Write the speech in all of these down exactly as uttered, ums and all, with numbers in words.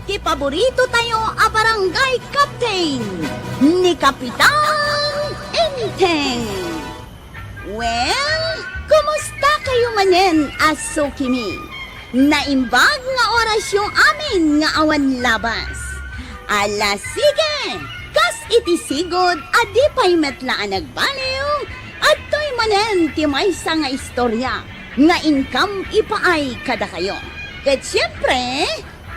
Ti paborito tayo a barangay captain, ni Kapitan Enteng. Well, kumusta kayo manen a sukimi? Naimbag nga orasyo amin nga awan labas. Ala, sige! Kas iti sigud a di pay met la a nagbaliw, adtoy manen ti maysa nga istorya nga inkam ipaay kadakayo. Ket siempre,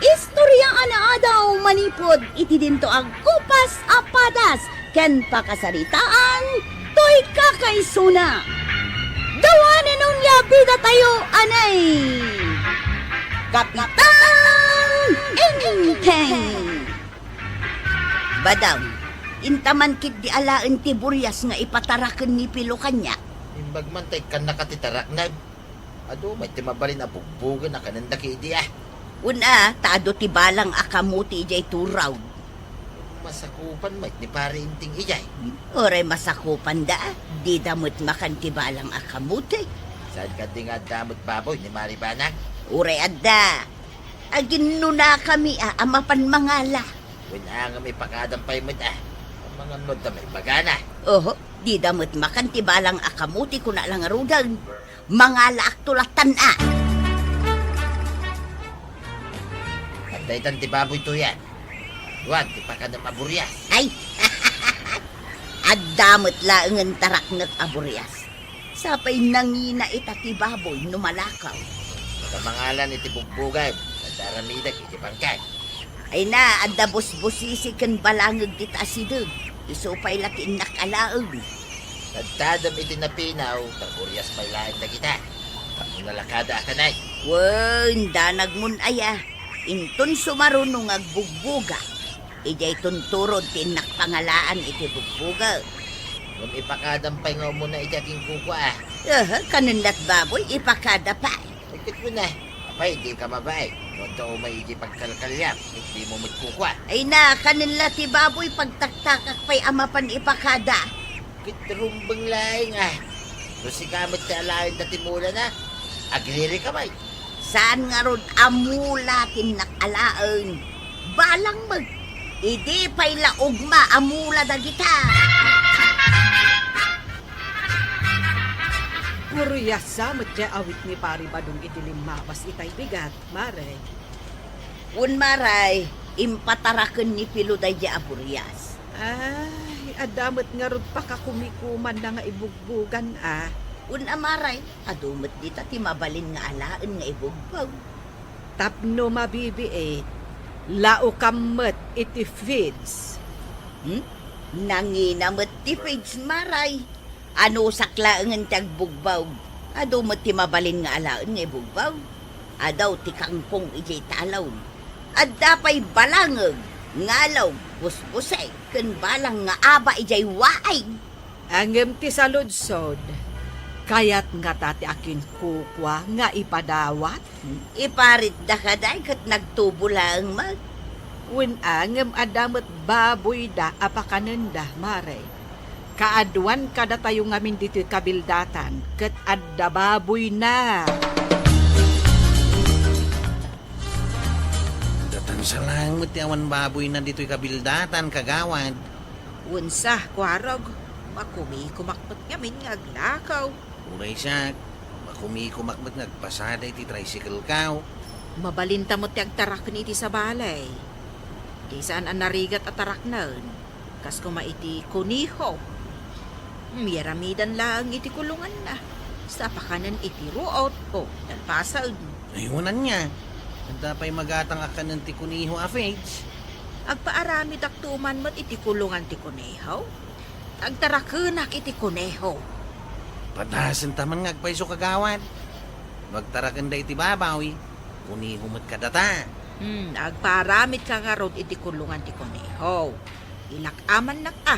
istorya a naadaw manipud iti dinto agkupas a padas ken pakasaritaan toy kakaisuna. Dawanen onia bidatayo, anay! Kapitan Enteng! Badang, inta man ketdi alaen ti burias nga ipataraken ni Pilo kaniak. Imbag man ta ikkannaka ti tarakna. Adu met ti mabalin a bugbogen a kanenda ketdi, a. Wen a, ta adu ti balang a kamote idiay turaw. Masakupan met ni Pare Enteng idiay. Uray masakupanda, dida met makan ti balang a kamote. Saan ketdi nga adda met baboy ni Mari Banag? Uray adda. Aginnunakami a, a mapan mangala. Wen a ngem ipakadam pay met a. Amangan no adda maibagana. Oho, dida met makan ti balang a kamote, kuna la ngaruden. Mangalaakto lattan a. Adda itan ti baboy tuyan. Wen ti pakanem a burias. Ay! Adda met laengen taraknek a burias. Sapay nangina ita ti baboy no malakaw. Kamangalan iti bugbogan, adda aramidek iti bangkay. Ay na, adda busbusisi ken balangeg dita asideg. Isu pay la ti innak alaen. Adtadem iti napinaw, ta burias pay laeng dagita. Tapno nalakada a kanay. Wen, danagmon aya. Inton sumaruno nga agbugboga, idiay tunturod ti innak pangalaan iti bugboga. Ngem ipakadam pay nga umuna iti aginkukua, a. Aha, kanen lat baboy, ipakada pay. Ay, ket kuna, apay, dika mabain. No adda umay iti pagkalkaliam, ket dimo met kukua. Ay na, kanen la ti baboy, pagtaktakak pay a mapan ipakada. Ket rumbeng laeng a. No sika met ti alaen dati mulana, agririka pay. Saan ngarud a mula ti innak alaen? Balang met. Idi pay la ugma a mula dagita. Kuriasa met ti awit ni Pari Badong iti limmabas itay bigat, Mare. Wen, Mare, impataraken ni Pilo daydi a burias. Ay, adda met ngarud pakakumikumanna nga ibugbogan a. Wen a, Mare, adu met dita ti mabalin nga alaen nga ibugbog. Tapno mabibiit, laukam met iti feeds. Hmm? Nangina met ti feeds, Mare. Anusak laengen ti agbugbog. Adu met ti mabalin nga alaen nga ibugbog. Adu ti kangkong idiay talon. Adda pay balangeg, ngalog, busbuseg, ken balang nga aba idiay waig. Ngem ti saludsod, kayat ngata ti akinkukua nga ipadawat? Iparitda kadi ket nagtubo laeng met. Wen a, ngem adda met baboyda a pakanenda, Mare. Kaaduan kadatayo ngamin ditoy kabildatan, ket adda baboyna. Datan sa laeng met ti awan baboyna ditoy kabildatan, kagawad. Wen sa, Kuarog, makumikumak met ngamin nga aglakaw. Uray siak, makumikumak met nga agpasada iti tricycle-kaw. Mabalinta met ti agtaraken iti sabali. Di saan a narigat a taraknen, kas koma iti kuneho. Iyaramidan laeng iti kulonganna, sa pakanen iti ruot o nalpasen. Ay, wen ania, adda pay magatang a kanen ti kuneho a feeds? Agpaaramidak tuman met iti kulongan ti kuneho. Agtarakenak iti kuneho. Padasenta man nga agpayso, kagawad. No agtarakenda iti baboy, kuneho met kadata. Hmm, agpaaramitka ngarud iti kulongan ti kuneho. Ilak-amannak a,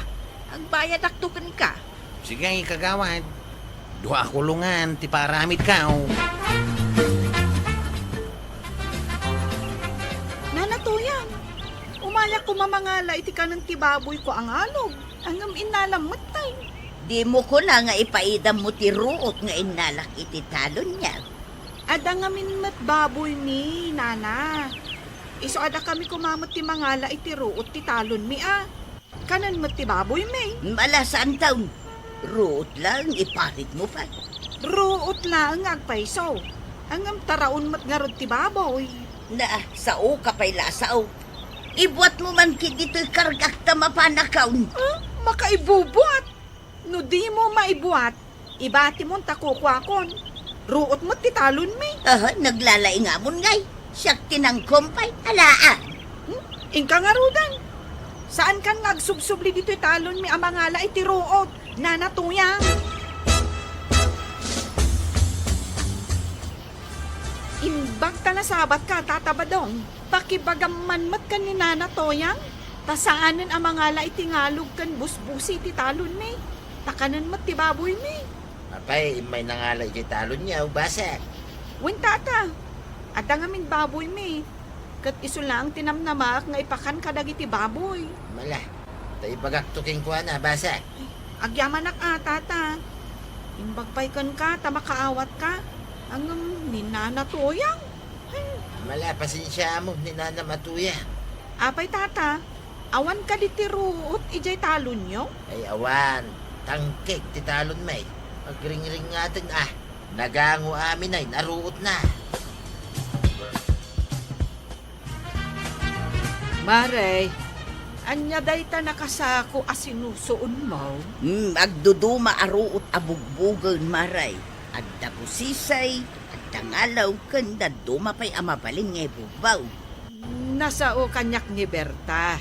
agbayadakto kenka. Sige, kagawad. Dua a kulongan ti paaramidkaw. Nana Toyan, umayak koma mangala iti kanen ti baboyko a ngalog. Ngem innalam met tay. Dimo kuna nga ipaidammo ti ruot nga innalak iti talon, nia? Adda ngamin met baboymi, nana. Isu a dakami koma met ti mangala iti ruot ti talonmi a. Kanen met ti baboymi. Mala, saantaon. Ruot laeng iparitmo pay. Ruot laeng nga agpayso. Ngem taraon met ngarud ti baboy. Na, sao ka pay la a sao. Ibuatmo man ketdi toy kargak ta mapanakon. Ah, makaibubuat? No dimo maibuat, ibatimon ta kukuakon. Ruot met ti talonmi. Aha, naglalaingamon ngay. Siak ti nangkumpay, alaan. Hmm? Inka ngaruden. Saankan nga agsubsubli ditoy talonmi a mangala iti ruot, Nana Tuyang. Imbag ta nasabatka, Tata Badong, pakibagam man met ken ni Nana Toyang, ta saanen a mangala iti ngalog ken busbusi iti talonmi, ta kanen met ti baboymi. Apay, immay nangala iti talonyo, bassit? Wen, Tata, adda ngamin baboymi, ket isu laeng ti namnamaak nga ipakan kadagiti baboy. Mala, ta ibagakto kenkuana, bassit? Agyamanak a, Tata. Imbag pay kenka ta makaawatka. Ngem ni Nana Toyang. Ay. Mala, pasensiaam ni Nana Matuya. Apay, Tata, awan kadi ti ruot idiay talonyo? Ay, awan. Tangkeg ti talonmi. Agringringaten a. Nagango amin a ruotna. Mare, ania dayta nakasako a sinusuonmo? Hmm, agduduma a ruot a bugbogen, Mare. Adda busisi, adda ngalog, ken dadduma pay a mabalin nga ibugbaw. Nasao kaniak ni Berta.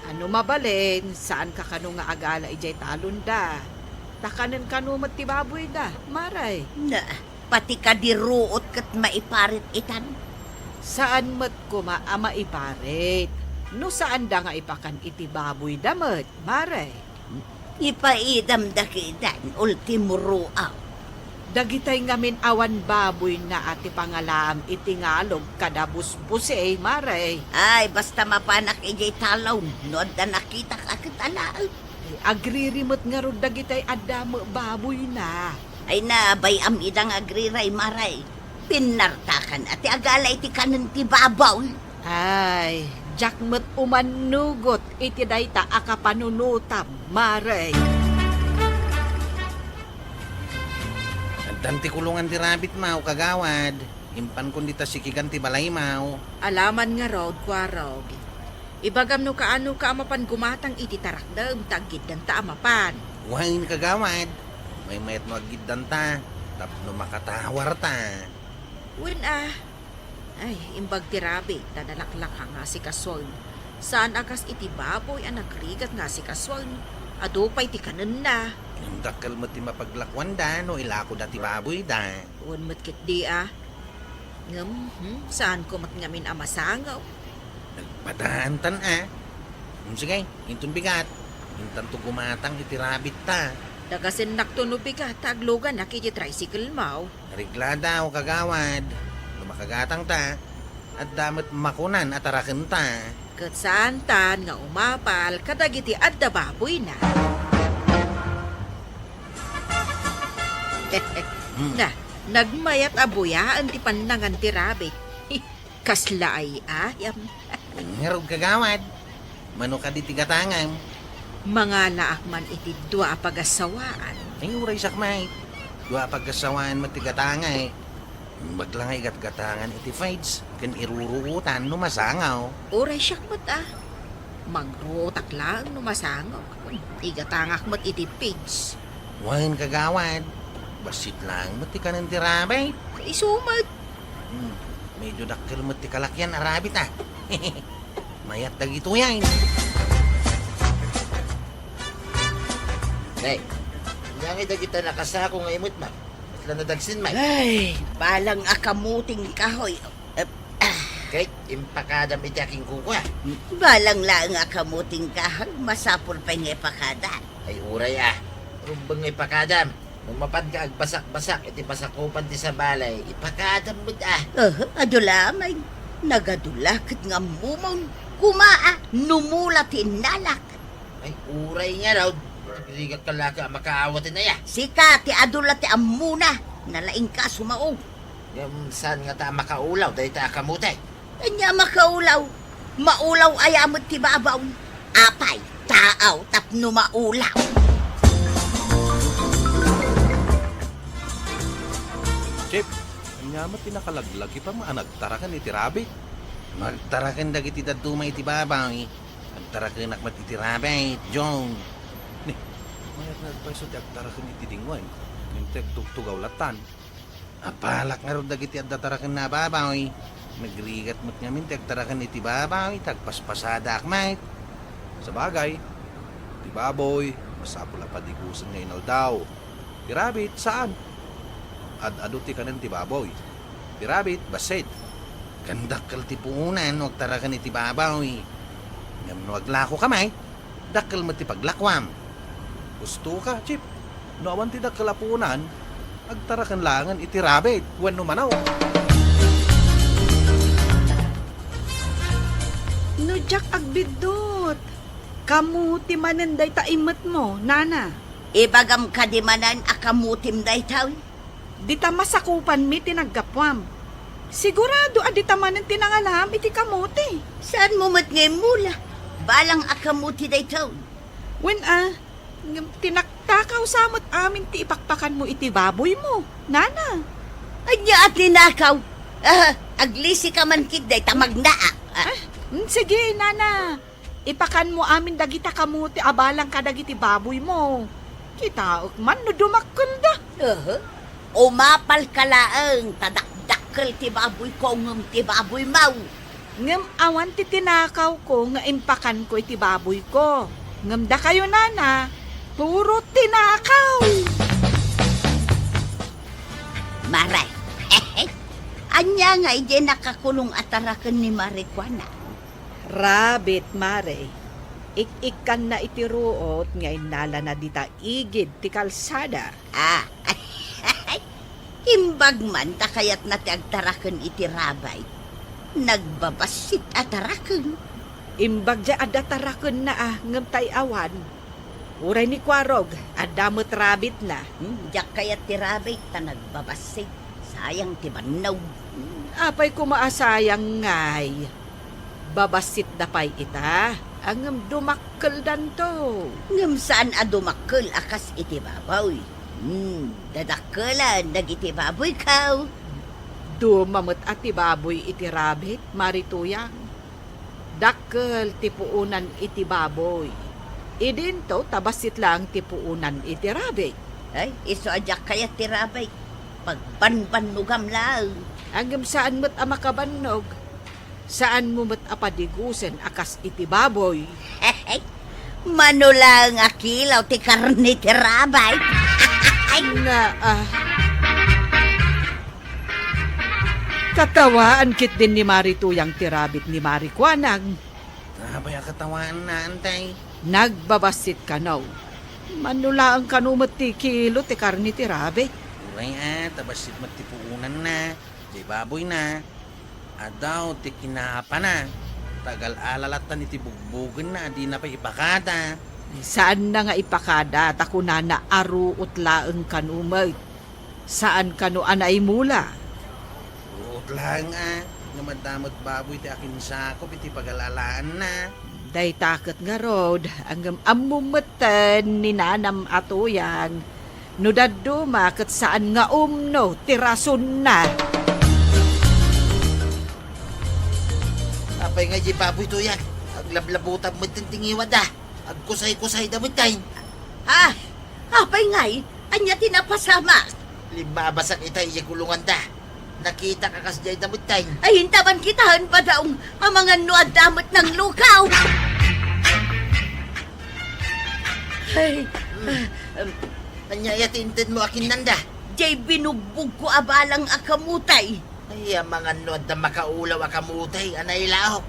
A no mabalin, saanka kano nga agala idiay talonda. Ta kanen kano met ti baboyda, Mare. Na, pati kadi ruot ket maiparit itan? Saan met koma a maiparit no saanda nga ipakan iti baboyda met, Mare. Ipaidamda kedan, ultimo ruot. Dagitay ngamin awan baboyna a ti pangalaam iti ngalog kada busbusi, Mare. Ay, basta mapanak idiay talon, no adda nakitak a ket alaen. Ay, agriri met ngarud dagitay adda met baboyna. Ay na, bay-am ida nga agriray, Mare. Pinnartakan a ti agala iti kanen ti baboy. Ay, diak met umannugot iti dayta a kapanunotam, Mare. Addan ti kulongan ti rabbit, maw, kagawad. Impankon dita sikigan ti balay, maw. Alaman ngarud, Kuarog. Ibagam no kaanoka a mapan gumatang iti tarakdem ta aggiddanta a mapan. Wen, kagawad. Maymayat no aggiddanta tapno makatawarta. Wen a. Ay, imbag ti rabbit ta nalaklaka nga asikasuen. Saan a kas iti baboy a nagrigat nga asikasuen. Adu pay ti kanenna. Ngem dakkel met ti mapaglakuanda no ilakoda ti baboyda. Wen met ketdi a. Ngem, hmm, saanko met ngamin a masangaw. Nagpadaantan a. Hmm, sige, inton bigat. Intanto gumatang iti rabbit ta. Dagasennakto no bigat ta agluganak iti tricycle mo. Areglada, o kagawad. No makagatangta, adda met makunan a tarakenta. Ket saantan nga umapal kadagiti adda baboyna. Hmm. Na, nagmayat a buyaen ti pannangan ti rabbit. Kasla ay ayam. Ngarud, kagawad, mano kadi ti gatangam? Mangalaak man iti dua a pagassawaan. Ay, uray sakmay. Dua a pagassawaan met ti gatangay. Imbag la nga igatgatangan iti fridge, ken iruruotan no masangaw. Uray siak met a. Mangruotak laeng no masangaw. Igatangak met iti fridge. Wen, kagawad, bassit laeng met ti kanen ti rabbit. Isu met. Hmm, medyo dakkel met ti kalakian a rabbit a. Mayat dagitoy ay. Nay, ania ngay dagita nakasako nga imut, ma'am? Kasla nadagsen, ma'am? Ay, balang a kamuting kahoy. Eh, ah. Kay, impakadam iti akinkukua. Balang laeng a kamuting kahoy, masapul pay nga ipakada. Ay, uray a. Rumbeng nga ipakadam. No mapan ka agbasak-basak iti pasakupan ti sabali, ipakadam met a. Aha, adu la, may. Nagadu la ket nga ammomon. Kuma a, numula ti innalak. Ay, uray ngarud. Rigat ka la ka a makaawaten aya. Sika, ti adu la ti ammona. Nalaing ka a sumao. Ngem saan ngata a makaulaw dayta a kamuti? Ania makaulaw? Maulaw aya met ti babaw? Apay, taaw tapno maulaw. Chip, ania met ti nakalaglagipan a nagtaraken iti rabbit? Nagtaraken dagiti dadduma iti babaw, eh. Agtarakenak met iti rabbit, Jong. Ni, mayat nga agpayso ti agtaraken iti dingwen, ngem ti agtugtugaw lattan. Apalak ngarud dagiti adda tarakenna a babaw, eh. Nagrigat met ngamin ti agtaraken iti babaw, eh, ta agpaspasadaak met. Sabagay, ti baboy, masapul a padigusen nga inaldaw. Ti rabbit, saan. Ad-adu ti kanen ti baboy. Ti rabbit, bassit. Ken dakkel ti puonan no agtaraken iti babaw, eh. Ngem no aglakoka met, dakkel met ti paglakuam. Husto ka, Chip. No awan ti dakkel a puonan, agtaraken laengen iti rabbit wenno manok. No diak agbiddut, kamote manen dayta immetmo, nana. Ibagam kadi manen a kamotem daytoy? Dita masakupanmi ti naggapuam. Sigurado a dita manen ti nangalam iti kamote. Saanmo met nga immula? Balang a kamote daytoy. Wen a, ngem tinaktakaw sa met amin ti ipakpakanmo iti baboymo, nana. Ania a tinakaw? Ah, aglisika man ketdi ta magnaak. Ah. Ah, mm, sige, nana. Ipakanmo amin dagita kamote a balang kadagiti baboymo. Kitaek man no dumakkelda. Aha. Umapalka laeng ta dakdakkel ti baboyko ngem ti baboymo. Ngem awan ti tinakawko nga impakanko iti baboyko. Ngem dakayo, nana, puro tinakaw. Mare, ania nga idiay nakakulong a taraken ni Mare Kuana? Rabbit, mare. Ik-ikkanna iti ruot nga innalana dita igid ti kalsada. Ah, imbag man ta kayatna ti agtaraken iti rabbit. Nagbabassit a taraken. Imbag diay adda tarakenna a, ngem tay awan. Uray ni Kuarog, adda met rabbitna. Hmm, diak kayat ti rabbit ta nagbabassit. Sayang ti bannog. Hmm, apay koma a sayang ngay? Babassitda pay ita, a ngem dumakkeldanto. Ngem saan a dumakkel a kas iti baboy. Hmm, dadakkelen dagiti baboyko. Duma met a ti baboy iti rabbit, Mare Tuyang. Dakkel ti puonan iti baboy. Idinto ta bassit laeng ti puonan iti rabbit. Ay, isu a diak kayat ti rabbit. Pagbanbannogam laeng. Ngem saan met a makabannog. Saanmo met a padigusen a kas iti baboy. Mano laeng a kilo ti karne ti rabbit. Ay, na, ah. Katawaan ketdin ni Mare Tuyang ti rabbit ni Mare Kuanag. Apay a katawaanna, antay? Nagbabassit kano. Mano laeng kano met ti kilo ti karne ti rabbit. Uray a, ta bassit met ti puonanna, diay baboyna. Adaw ti kinaapana, ta agal-ala lattan iti bugbogenna a dina pay ipakada. Saanna nga ipakada, ta kunana a ruot laeng kano met. Saan kano a naimula? Ruot laeng a, ngem adda met baboy ti akinsakop iti pagal-alaanna. Dayta ket ngarud, ngem ammom metten ni nanam a Tuyang, no dadduma ket saan nga umno ti rasonna. Apay nga diay baboy, Tuyang? Aglablabutab metten ti ngiwatda. Agkusay-kusayda metten. Ah, apay ngay? Ania ti napasamak? Limmabasak ita idiay kulonganda. Nakitak a kasdiay da metten. Ay, intaman kitaen, Badaong, amangan no adda met nanglukaw. Ay, hmm. Ah, um. Ania aya ti intedmo a kinnanda? Diay binugbogko a balang a kamote. Ay, amangan no adda makaulaw a kamote a nailaok.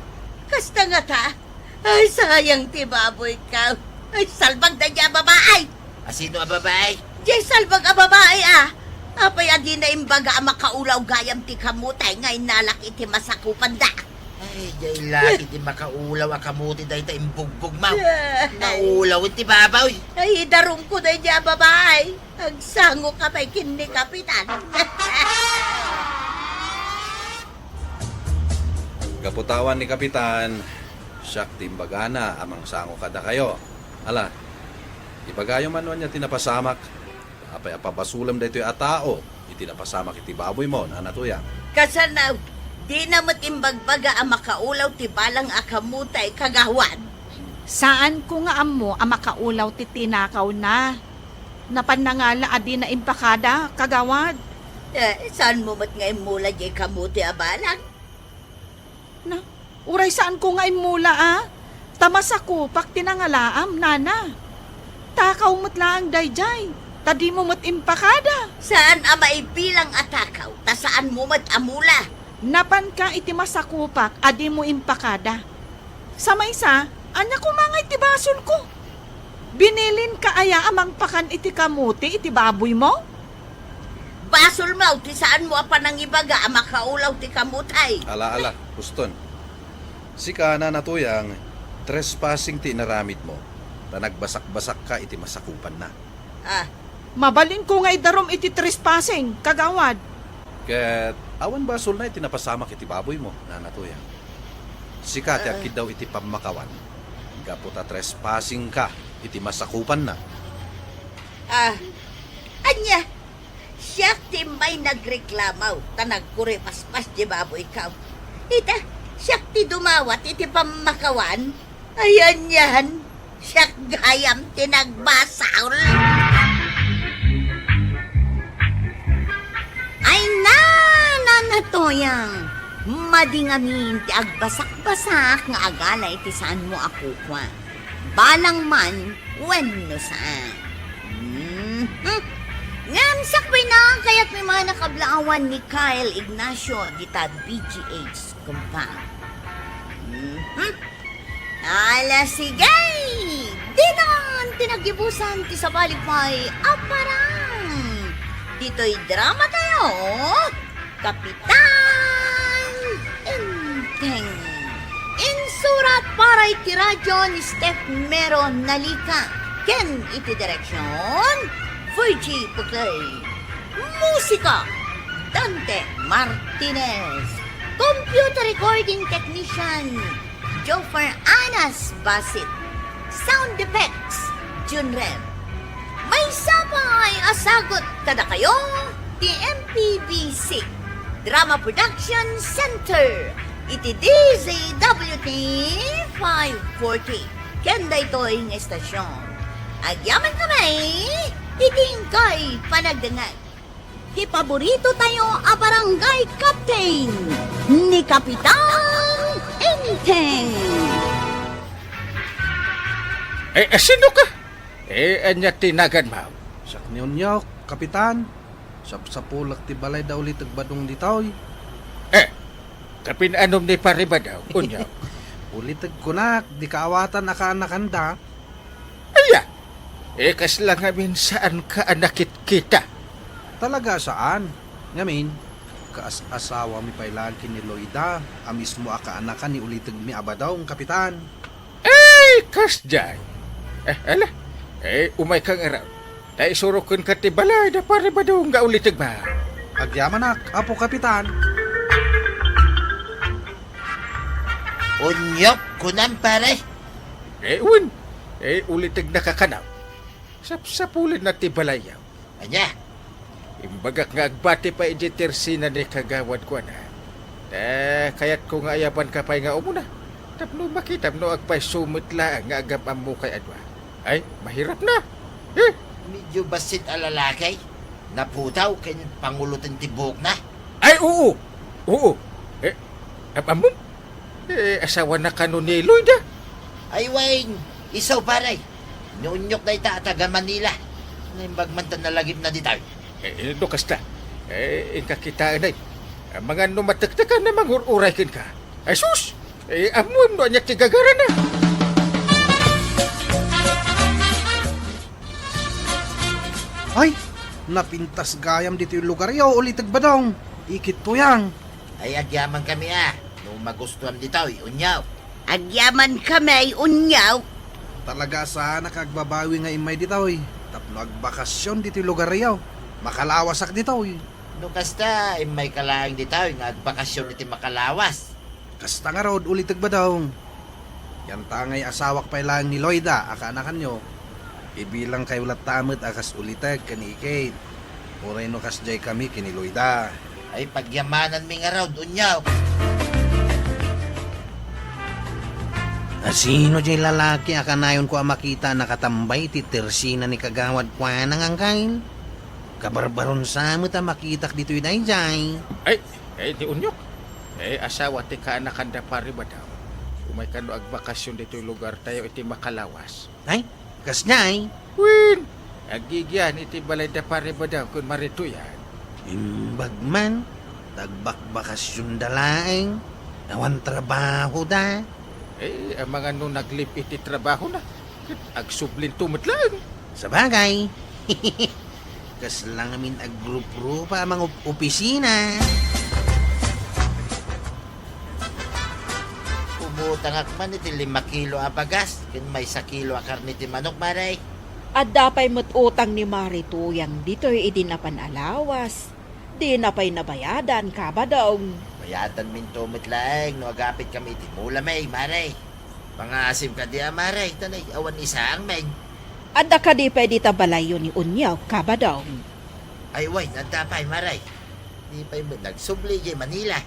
Kasta ngata? Ay, sayang ti baboyko. Ay, salbag daydiay a babai. Asino a babai? Diay salbag a babai, ah. Apay a dina imbaga a makaulaw gayam ti kamote nga innalak iti masakupanda? Ay, diay laki ti makaulaw a kamote dayta imbugbogmo. Ay. Naulawen ti baboy. Ay, idarumko daydiay a babai. Agsangoka pay ken ni Kapitan. Gapu ta awan ni Kapitan, siak ti imbagana a mangsango kadakayo. Ala, ibagayo man no ania ti napasamak. Apay a pabasolem daytoy a tao iti napasamak iti baboymo, Nana Tuyang? Kasano, dina met imbagbaga a makaulaw ti balang a kamote, Kagawad? Saanko nga ammo a makaulaw ti tinakawna. Napan nangala a dina impakada, Kagawad. Eh, saanmo met nga immula diay kamote a balang? Na, uray saanko nga immula a, ta masakupak ti nangalaam, Nana. Takaw met laeng daydiay, ta dimo met impakada. Saan a maibilang a takaw, ta saanmo met a mula. Napanka iti masakupak a dimo impakada. Sa maysa, ania koma ngay ti basolko? Binilinka aya a mangpakan iti kamote iti baboymo? Basolmo ti saanmo a panangibaga a makaulaw ti kamote. Ala, ala, Puston. Sika, Nana Tuyang, trespassing ti inaramidmo, ta nagbasakbasakka iti masakupanna. Ah. Mabalinko nga idarum iti trespassing, Kagawad. Ket awan basolna iti napasamak iti baboymo, Nana Tuyang. Sika ti Ah. agkiddaw iti pammakawan, gapu ta trespassingka iti masakupanna. Ah, ania? Siak ti immay nagreklamo ta nagkuripaspas ti baboyko. Ita, siak ti dumawat iti pammakawan. Ay, anian, siak gayam ti nagbasol. Ay, Nana Tuyang, madi ngamin ti agbasakbasak nga agala iti saanmo a kukua. Balang man wenno saan. Mhm. Ngem sakbayna, kayatmi man a kablaawan ni Kyle Ignacio dita B G H compound. Mhm. Ala, sige! Dinan ti naggibusan ti sabali pay a parang. Ditoy drama tayo, Kapitan Enteng. Insurat para iti radyo ni Steph Mero Nalica ken iti direksyon, Virgie Puclay. Musika, Dante Martinez. Computer recording technician, Joffer Anas Basit. Sound effects, Junrem. Maysa pay a sagut kadakayo ti M P B C Drama Production Center iti D Z W T five forty. Ken daytoy nga estasyon, agyaman kami iti inkay panagdengngeg. Ti paborito tayo a barangay captain, ni Kapitan Enteng. Eh, eh, sino ka? Eh, ania ti naganmo? Siak ni Unyok, Kapitan. Sapsapulek ti balay da Uliteg Badong ditoy. Eh, kapin-anom ni Pare Badong, Unyok? Uliteg kunak, di kaawatan a kaanakanda. Aya? Eh, kasla ngamin saanka a nakitkita? Talaga saan. Ngamin, kaas-asawami pay laeng ken ni Loida a mismo a kaanakan ni Ulitegmi a Badong, Kapitan. Ay, kasdiay. Eh, ala. Eh, umayka ngarud. Ta isurokenka ti balay da Pare Badong nga Ulitegmi. Agyamanak, Apo Kapitan. Unyok, kunam, pare. Eh, wen. Eh, Ulitegmi a kano. Sapsapulenna ti balayyo. Ania? Imbagak nga agbati pay idiay tersina ni Kagawad Juana. Eh, kayatko nga ayabanka pay nga umuna. Tapno makitam no agpayso met laeng nga agam-ammo kay adua. Ay, mahirap na. Eh? Medyo bassit a lalaki. Napudaw ken panguloten ti buokna. Ay, oo. Oo. Eh, am-ammom? Eh, asawana kano ni Loida? Ay, wen, isu, pare. Ni Unyok dayta a taga Manila. Naimbag man ta nalagipna ditoy. Eh, no kasta, eh, inka kitaenay. Amangan no matektekan a mangur-uray kenka. Ay, sus! Eh, ammoem no ania ti gagarana. Ay, napintas gayam ditoy lugaryo, Uliteg Badong. Ikit Tuyang. Ay, agyamankami a. No magustuam ditoy, Unyok. Agyamankami, Unyok. Talaga a saanak a agbabawi nga immay ditoy. Tapno agbakasyon ditoy lugaryo. Makalawasak ditoy. No kasta, immayka laeng ditoy nga agbakasyon iti makalawas. Kasta ngarud, ulitek, Badong. Yanta ngay asawak pay laeng ni Loida a kaanakanyo. Ibilangkayo latta met a kas ulitek ken ni Ikit. Uray no kasdiay kami ken ni Loida. Ay, pagyamananmi ngarud, Unyok. A sino diay lalaki a kanayonko a makita a nakatambay iti tersina ni Kagawad Kuanang, angkel? Kabarbaron sa met a makitak ditoy daydiay. Ay, ay, ni Unyok. Eh, asawa ti kaanakanda, Pare Badong. Umay kano agbakasyon ditoy lugartayo iti makalawas. Ay, kasdiay? Wen, agigian iti balayda, Pare Badong, ken Marituyan. Imbag man, ta agbakbakasyonda laeng, awan trabahoda. Eh, amangan no nag-leave iti trabahona, ket agsublinto met laeng. Sabagay, kasla ngamin agruprupa a mangopisina. Umutangak man iti lima kilo a bagas ken maysa kilo a karne ti manok, Mare. Adda pay met utang ni Marituyan ditoy idi napan a lawas. Dina pay nabayadan, Kabadong. Bayadanminto met laeng no agapitkami iti mulami, Mare. Pangasim kadi a, Mare, ta nay awan isaangmin. Adda kadi pay dita balayyo ni Unyok, Kabadong? Ay, wen, adda pay, Mare. Di pay met nagsubli idiay Manila.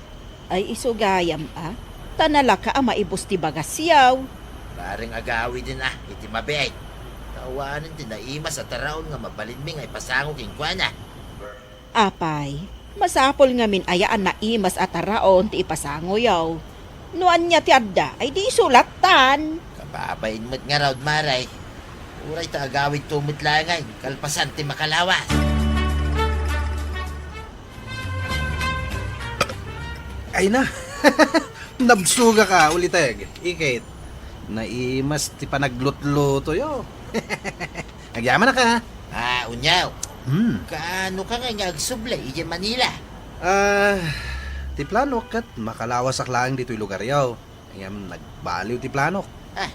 Ay, isu gayam, a? Ta nalaka a maibus ti bagasyo. Bareng agawiden, a, iti mabiit. Ta awanen ti naimas a taraon nga mabalinmi nga ipasango kenkuana. Apay, masapul ngamin aya a naimas a taraon ti ipasangoyo. No ania ti adda, ay di isu lattan. Kababain met ngarud, Mare. Uray ta agawidto met laeng kalpasan ti makalawas. Ay na, nabsugak a, ulitek, Ikit. Naimas ti panaglutlutoyo. Agyamanak a. A, Unyok. Hmm. Kaano ka nga nga agsubli idiay Manila? A, ti planok ket makalawasak laeng ditoy lugaryo. Ngem nagbaliw ti planok. A.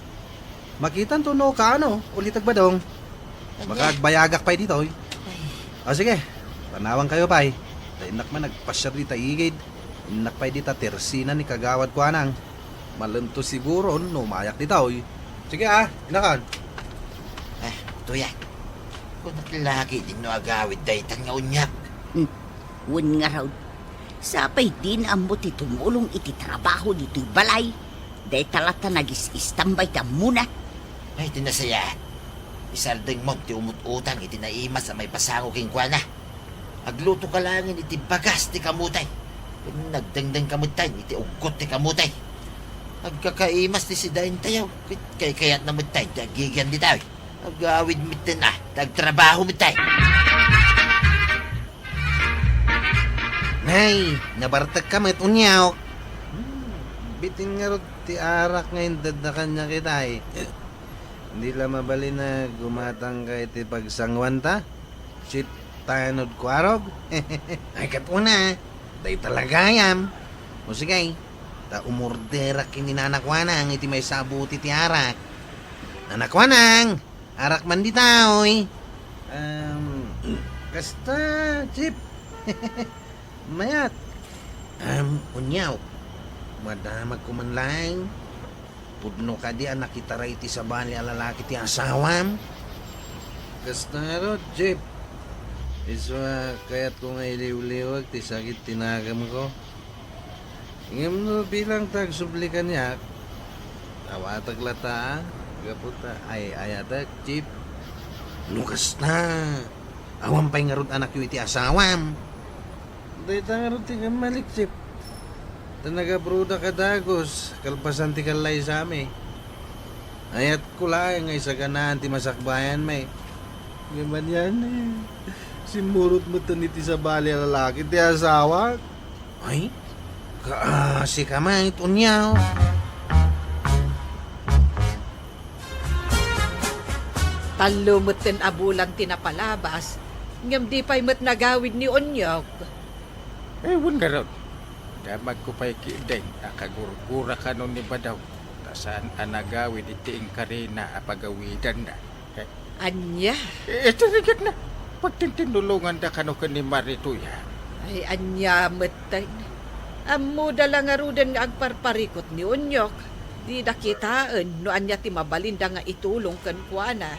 Makitanto no kaano, ulitek, Badong. Ania? Baka agbayagak pay ditoy. Ay. O sige, panawankayo pay. Ta innak man agpasiar dita igid. Innak pay dita tersina ni Kagawad Kuanang. Malem to siguro no umayak ditoy. Sige a, innakan. A, tuyak. Kunak lagi din no agawid daytan nga Unyok. Hmm. Wen ngarud, sapay dina ammo ti tumulong iti trabaho ditoy balay. Dayta latta nagis-istambay ti ammona. Ay, ti nasayaat. Isardengmon ti umut-utang iti naimas a maipasango kenkuana. Aglutoka laengen iti bagas ti kamote. Ken nagdengdengka metten iti uggot ti kamote. Agkakaimas ti sidaentayo, ket kaykayatna metten ti agigian ditoy. Agawid metten a, ta agtrabaho metten. Nay, nabartekka met, Unyok. Hmm, bitin ngarud ti arak nga inted na kaniak itay. Di la mabalin a gumatangka iti pagsanguanta, Chief Tanod Kuarog? Ay, ket una, dayta la gayam. O sige, ta umorderak ken ni Nana Kuanang iti maysa a buti ti arak. Nana Kuanang, arak man ditoy. Em, kasta, Chief. Mayat. Em, Unyok, madamagko man laeng. Pudno kadi a nakitara iti sabali a lalaki ti asawam? Kasta ngarud, Chief. Isu a kayatko nga iliwliwag ti sakit ti nagemko. Ngem no bilang ta agsubli kaniak, awatek latta, a, gapu ta ay-ayatek, Chief. No kasta, awan pay ngarud anakyo iti asawam? Dayta ngarud ti kammalik, Chief. Ta nagabrodak a dagus, kalpasan ti kallaysami. Ayatko laeng nga isaganaan ti masakbayanmi. Ngem anian, simmurot metten iti sabali a lalaki ti asawak. Ay, kaasi ka met, Unyok. Tallo metten a bulan ti napalabas, ngem di pay met nagawid ni Unyok. Ay, wen ngarud. Damagko pay ketdin a kagurgura kano ni Badong, ta saan a nagawid iti inkarina a pagawidanna. Ania? Iti rigatna, pagtintinnulonganda kano ken ni Marituyan. Ay, ania metten? Ammoda la ngaruden nga agparparikut ni Onyok. Dida kitaen no ania ti mabalinda nga itulong kenkuana.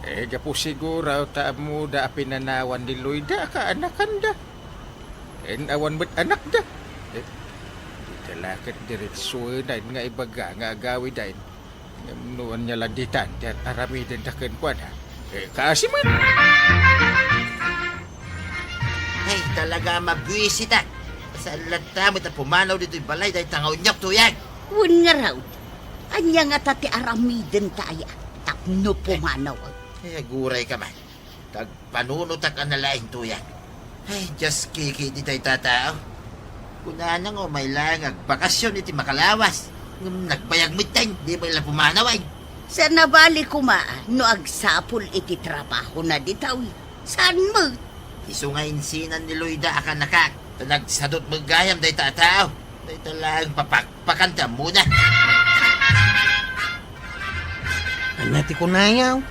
Eh, gapu siguro ta ammoda a pinanawan ni Loida a kaanakanda. Ken awan met anakda. Eh, dita la ket diretsoen nga ibaga nga agawiden. Ngem no ania la ditan ti ar-aramidenda kenkuana, eh, kaasi met. Ay, talaga a mabuisitak. Saan latta met a pumanaw ditoy balay dayta nga Onyok, Tuyang? Wen ngarud, ania ngata ti aramidenta aya tapno pumanaw? Ay, agurayka man. Tagpanunotak a nalaing, Tuyang. Ay, Dios, kikidi dayta a tao. Kunana nga umay laeng agbakasyon iti makalawas. Ngem nagbayag metten, di met la pumanaw, ay. Sa nabali koma no agsapul iti trabahona ditoy. Saan met? Isu nga insinan ni Loida a kaanakak, ta nagsadut met gayam dayta a tao. Dayta laeng papakpakan ti ammona. Ania ti kunayo?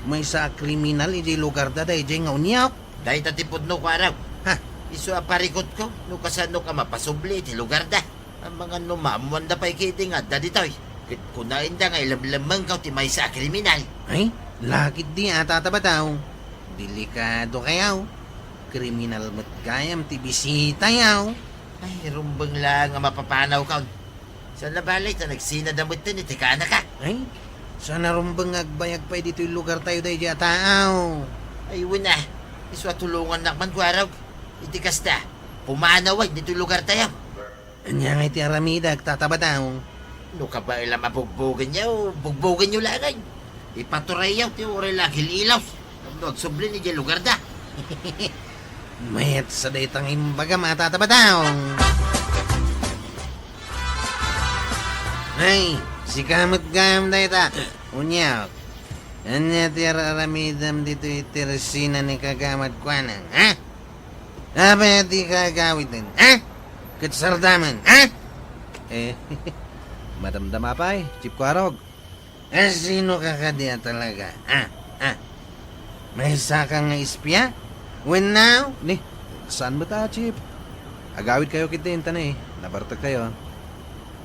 Maysa a kriminal idiay lugarda daydiay nga Onyok. Dayta ti pudno, Kuarog. Ha? Isu a parikutko no kasano ka mapasubli iti lugarda. Amangan no maammoanda pay ketdi nga adda ditoy. Ket kunaenda nga ilemlemmengko ti maysa a kriminal. Ay, laketdi a, Tata Bataw. Delikadokayo. Kriminal met gayam ti bisitayo. Ay, rumbeng laeng a mapapanawkon. Saan a bale ta nagsinada metten iti kaanakak. Ay, saan a rumbeng nga agbayag pay ditoy lugartayo daydiay a tao. Ay, wen a, isu a tulongannak man, Kuarog. Iti kasta, pumanaw ditoy lugartayo. Ania ngay ti aramidek, Tata Bataw? No kabaelam a bugbogenyo, bugbogenyo laeng. Ipaturayyo ti uray la agil-ilos tapno agsubli idiay lugarda. Mayat sa dayta nga imbagam a, Tata Bataw. Ay, sika met gayam dayta. Onyok, ania ti ar-aramidem ditoy iti resina ni Kagawad Kuanang, ha? Apay a dika agawiden, ha? Ket sardamen, ha? Eh, madamdama pay, Chief Kuarog. Eh, sino ka kadi a talaga, ha? Ha? Maysa ka nga espia? Wen now? Ni, saan met a, Chief? Agawidkayo ketdi, inta ni, nabartekkayo.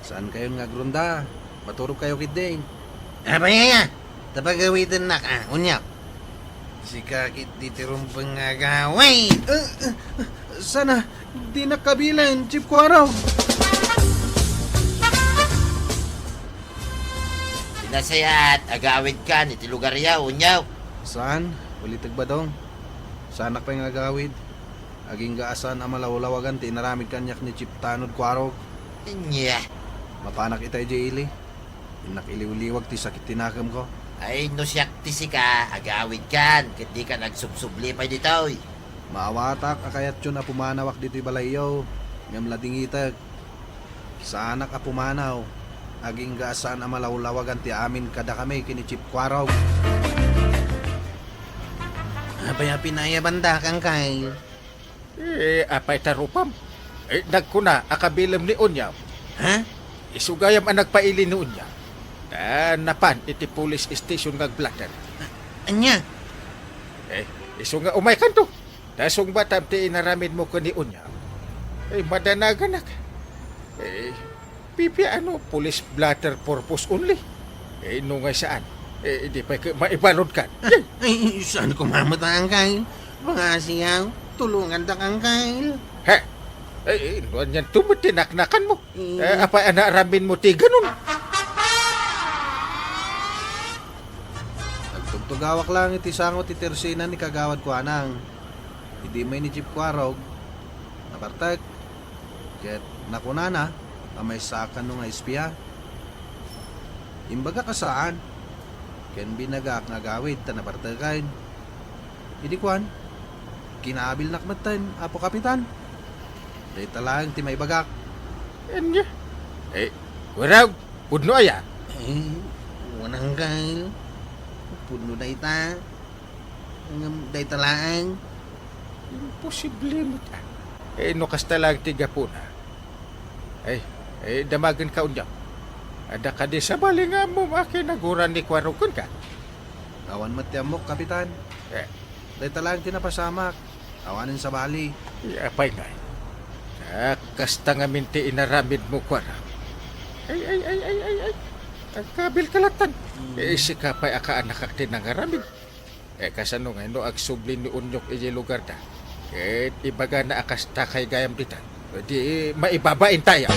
Saankayon nga agronda. Maturogkayo ketdi. Apay aya? Ta pagawidennak a, Onyok. Sika ketdi ti rumbeng nga agawid. Eh, eh, sana, dinak kabilen, Chief Kuarog. Ti nasayaat, agawidkan iti lugaryo, Onyok. Saan? Ulitek, Badong. Saanak pay nga agawid. Agingga a saan a malawlawagan ti inaramid kaniak ni Chief Tanod Kuarog. Ania? Mapanak ita idiay ili. Innak iliwliwag ti sakit ti nakemko. Ay, no siak ti sika, agawidkan, ket dikan agsubsubli pay ditoy. Maawatak a kayatyon a pumanawak ditoy balayyo, ngem ladingitek. Saanak a pumanaw, agingga a saan a malawlawagan ti amin kadakami ken ni Chief Kuarog. Apay a pinayabandak, Angkay? Eh, apay ta rupam? Eh, nagkuna a kabilem ni Onyok. Ha? Isu gayam a nagpaili ni Onyok. Ta napan iti police station nga agblatter. Ania? Eh, isu nga umaykanto. Ta sungbatam ti inaramidmo ken ni Onyok. Eh, madanaganak. Eh, pipiano police blotter purpose only? Eh, no nga saan? Eh, di pay ket maibaludkan. Ah, ay, saan ko mamataang, Kyle? Pangasiyaw, tulongandak, Kyle. He? Eh, eh, no anian to met ti naknakanmo? Eh. Eh, apay a naaramidmo ti ganun? Agtugtugawak lang iti sango ti tersina ni Kagawad Kuanang. Idi may ni Chief Kuarog, nabartek, ket nakunana a maysa a kano nga espia. Imbagak a saan, ken binagak nga agawid ta nabarteken. Idi kuan, kinaabilnak metten, Apo Kapitan. Dayta laeng ti maibagak. Ania? Eh, Kuarog, pudno aya? Eh, wen, Angkay. Pudno dayta. Ngem dayta laeng. Imposible met a. Eh, no kasta laeng ti gapuna. Eh, eh, damagenka unyak. Adda kadi sabali nga ammom a kinaguran ni Kuarog kenka? Awan met ti ammok, Kapitan. Eh. Dayta laeng ti napasamak. Awanen sabali. Eh, apay ngay? Ah, kasta ngamin ti inaramidmo, kuara. Ay, ay, ay, ay, ay, ay. Agkabil ka latan. Eh, sika pay a kaanakak ti nangaramid. Eh, kasano ngay no agsubli ni Unyok idiay lugarda? Ket ibagana a kasta kay gayam dita. Di maibabain tayo.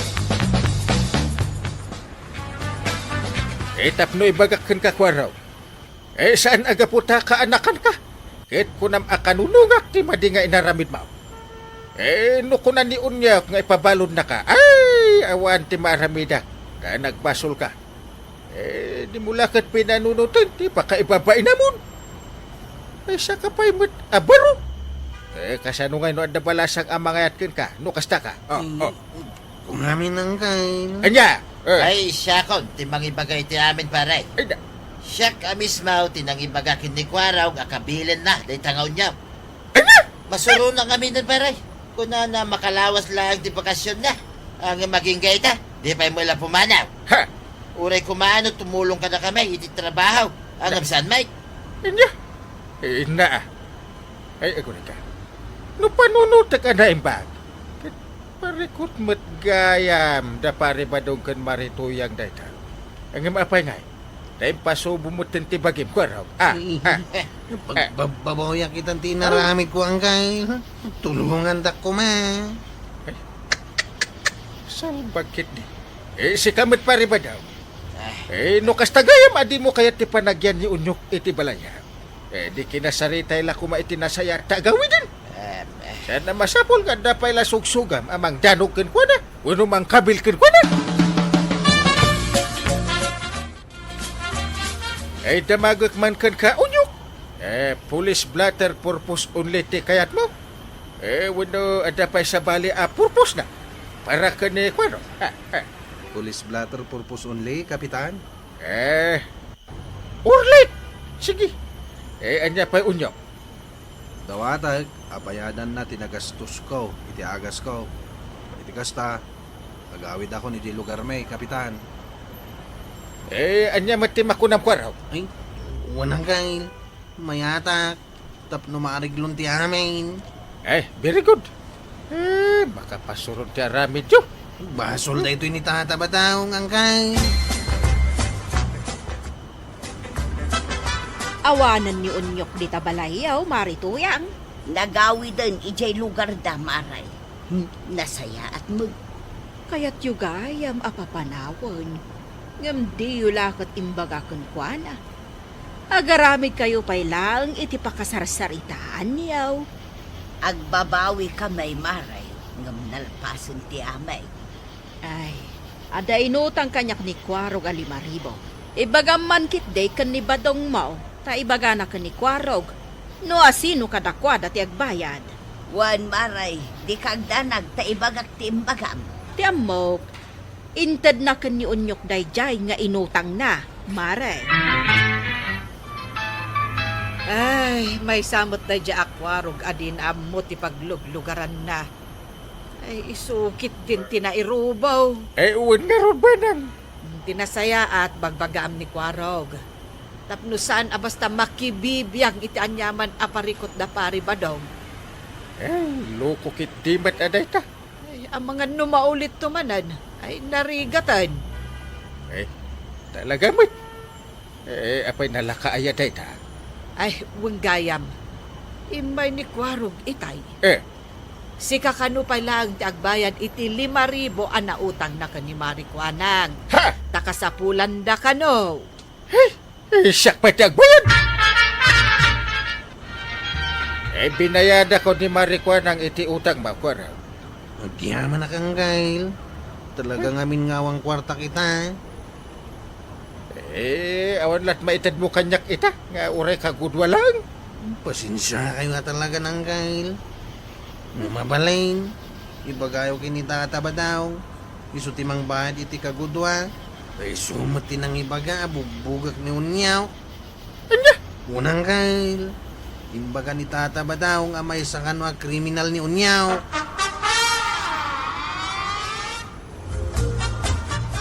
Eh, tapno ibagak kenka, kuara. Eh, saan a gapu ta kaanakanka? Ket kunam a kanunongak ti madi nga inaramidmo. Eh, no kuna ni Unyok nga ipabaludnaka, ay, awan ti maaramidak, ta nagbasolka. Eh, dimo la ket pinanunoten ti pakaibabainamon. Ay, saka pay met a baro. Eh, kasano ngay no adda balasang a mangayat kenka, no kasta ka? Oh, Mm. oh. Kungamin, Angkay. Ania? Eh. Ay, siakon ti mangibaga iti amin, pare. Ay, da- Siak a mismo ti nangibaga ken ni Kuarog a kabilenna dayta nga Unyok. Ania? Masuronak ngamin, pare. Kunana, makalawas laeng ti bakasionna. Ngem agingga ita, di pay met la pumanaw. Ha? Uray koma no tumulong kadakami iti trabaho. Ngem saan met? Ania? Eh, inna, ah. Ay, agunay ka. No panunotek a naimbag, ket parikut met gayam da Pari Badong ken Mari Tuyang dayta. Ngem apay ngay? Ta impasubo metten ti bagim, Kuarog. Ah, Mm. ah. Pagbabbabawiak itan ti inaramidko, Angkay. Tulongandak koma. Ay. Salbag ketdi. Eh, sika met, Pari Badong. Ah. Eh, no kasta gayam a dimo kayat ti panagyan ni Unyok iti balayam. Eh, di kinasaritay la koma iti nasayaat ta agawiden. Em, eh. Saan a masapul nga adda pay la sugsugam a mangdanog kenkuana wenno mangkabil kenkuana. Ay, damagek man kenka, Unyok. Eh, police blotter purpose only ti kayatmo? Eh, wenno adda pay sabali a purpose na para ken ni Kuarog? Ha, ha. Police blotter purpose only, Kapitan? Eh, Orlit! Sige. Eh, ania pay, Unyok? Dawatek a bayadanna ti nagastosko iti agasko. Iti kasta, agawidakon idiay lugarmi, Kapitan. Eh, ania met ti makunam, Kuarog? Ay, wen, Angkay. Mayatak. Tapno maareglon ti amin. Eh, very good. Eh, makapasuron ti aramidyo. Basol daytoy ni Tata Badong, Angkay. Awanen ni Unyok dita balayyo, Mari Tuyang. Nagawiden idiay lugarda, Mari. Hmm, nasayaat met. Kayatyo gayam a papanawen, ngem diyo la ket imbaga kenkuana. Agaramidkayo pay laeng iti pakasarsaritaanyo. Agbabawikami, Mari, ngem nalpasen ti amik. Ay, adda inutang kaniak ni Kuarog a lima ribu. Ibagam man ketdi ken ni Badongmo, ta ibagana ken ni Kuarog no asino kadakuada ti agbayad. Wen, Mari, dika agdanag ta ibagak ti imbagam. Ti ammok, intedna ken ni Unyok daydiay nga inutangna, Mari. Ay, maysa met daydiay a Kuarog a dina ammo ti pagluglugaranna. Ay, isu ketdin ti nairubo. Ay, wen ngarud, Manang. Ti nasayaat, bagbagaam ni Kuarog. Tapno saan a basta makibibiag iti aniaman a parikut da Pari Badong. Ay, loko ketdi met a dayta. Ay, amangan no maulitto manen, ay narigatan. Eh, talaga met. Eh, apay nalaka aya dayta? Ay, wen gayam. Immay ni Kuarog itay. Eh. Sika kano pay laeng ti agbayad iti lima ribu a nautangna ken ni Mari Kuanang. Ha? Ta kasapulanda kano. Hey! Eh, siak pay ti agbayad! Eh, binayadak ni Mari Kuanang iti utangmo, Kuarog. Agyamanak, Angkay. Talaga ngamin nga awan kuartak ita. Eh, awan la't maitedmo kaniak ita, nga uray kagudua laeng. Pasensiakayo a talaga, Angkay. No mabalin, ibagayo ken ni Tata Badong, isu ti mangbayad iti kagudua, ta isu met ti nangibaga a bugbugak ni Unyok. Ania? Wen, Angkay, imbaga ni Tata Badong a maysa kano a kriminal ni Unyok.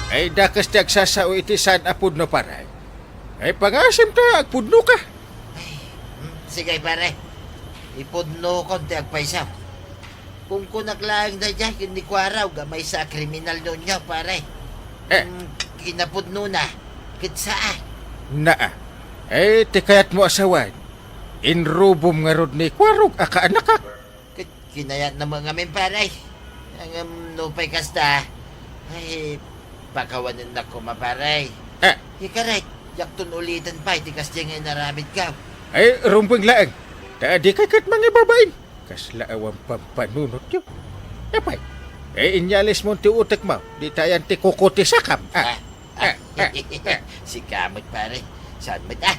Ay, dakes ti agsasao iti saan a pudno, pare. Ay, pangasim ta agpudnoka. Ay, mm, sige, pare. Ipudnokon ti agpayso. Kunkunak laeng daydiay ken ni Kuarog a maysa a kriminal no ania, pare. Eh. Mm, kinapudnona, ket saan. Naa. Eh, ti kayatmo a sawen, inrubom ngarud ni Kuarog a kaanakak. Ket kinayatna met ngamin, pare. Ngem nupay kasta, ay, pakawanennak koma, pare. Eh. Ikarek, diakton uliten pay ti kasdiay nga inaramidko. Ay, rumbeng laeng. Ta dikay ket mangibabain. Kasla awan pampanunotyo. Apay, eh, inyalismon ti utekmo, dita ayan ti kukutisakam. Ah, ah, ah, ah. Sika met, pare. Saan met, ah?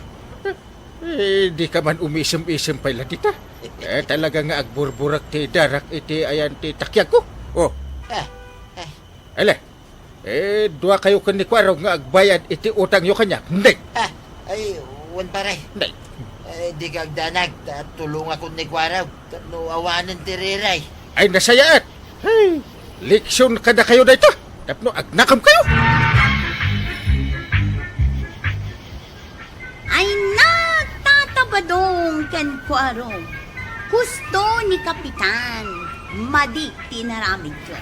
Eh, dika man umisem-isem pay la dita. Eh, talaga nga agburburek ti darak iti ayan ti takiagko. Oh. Ah, ah. Ala, eh, duakayo ken ni Kuarog nga agbayad iti utangyo kaniak. Hindi. Ah, ay, wen, pare. Hindi. Eh, dika agdanag, ta tulongakon ni Kuarog tapno awanen ti riray. Ay, nasayaat. Hey, leksion kadakayo dayta, tapno agnakamkayo. Ay, nagtatabadong ken Kuarog. Husto ni Kapitan, madi ti inaramidyo.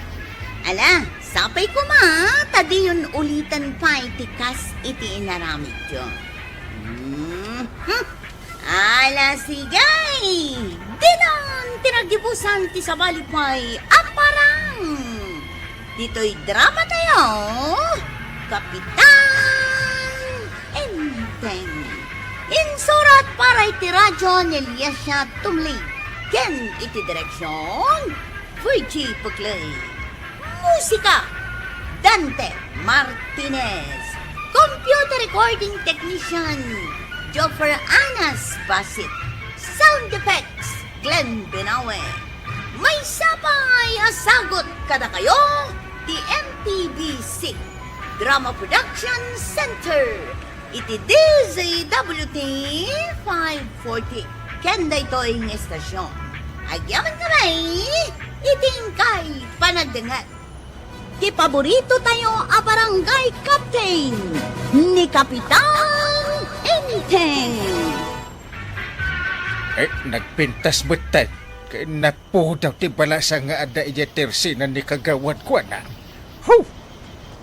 Ala, sapay koma, ta diyon uliten pay ti kas iti inaramidyo. Hmm, hmm. Ala, sige! Dinan ti naggibusan ti sabali pay a parang! Ditoy drama tayo, Kapitan Enteng. Insurat para iti radyo ni Eliasia Tumli. Ken iti direksyon, Virgie Puclay. Musika, Dante Martinez. Computer recording technician, Joffer Anas Basit. Sound effects, Glenn Benawe. Maysa pay a sagut kadakayo ti M P B C Drama Production Center iti D Z W T five forty ken daytoy nga estasyon. Agyamankami iti inkay panagdengngeg. Ti paborito tayo a barangay captain, ni Kapitan Enteng. Eh, nagpintas metten. Kay napudaw ti balasang nga adda idiay tersina ni Kagawad Kuanang. Hu!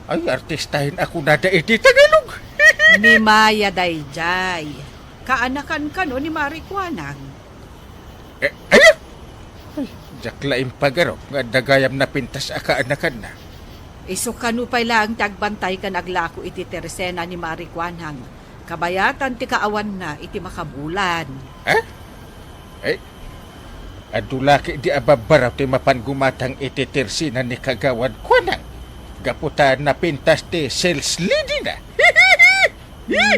Ay, artistahen a kunada iti Tagalog. Ni Maya daydiay. Kaanakan kano ni Mari Kuanang. Eh, ay! Ay, diak la impagarup nga adda gayam napintas a kaanakanna. Isu kano pay laeng ti agbantay ken aglako iti tersena ni Mari Kuanang. Kabayatan ti kaawanna iti makabulan. Ha? Eh, adu la ketdi a babbaraw ti mapan gumatang iti tersina ni Kagawad Kuanang. Gapu ta napintas ti sales lady na.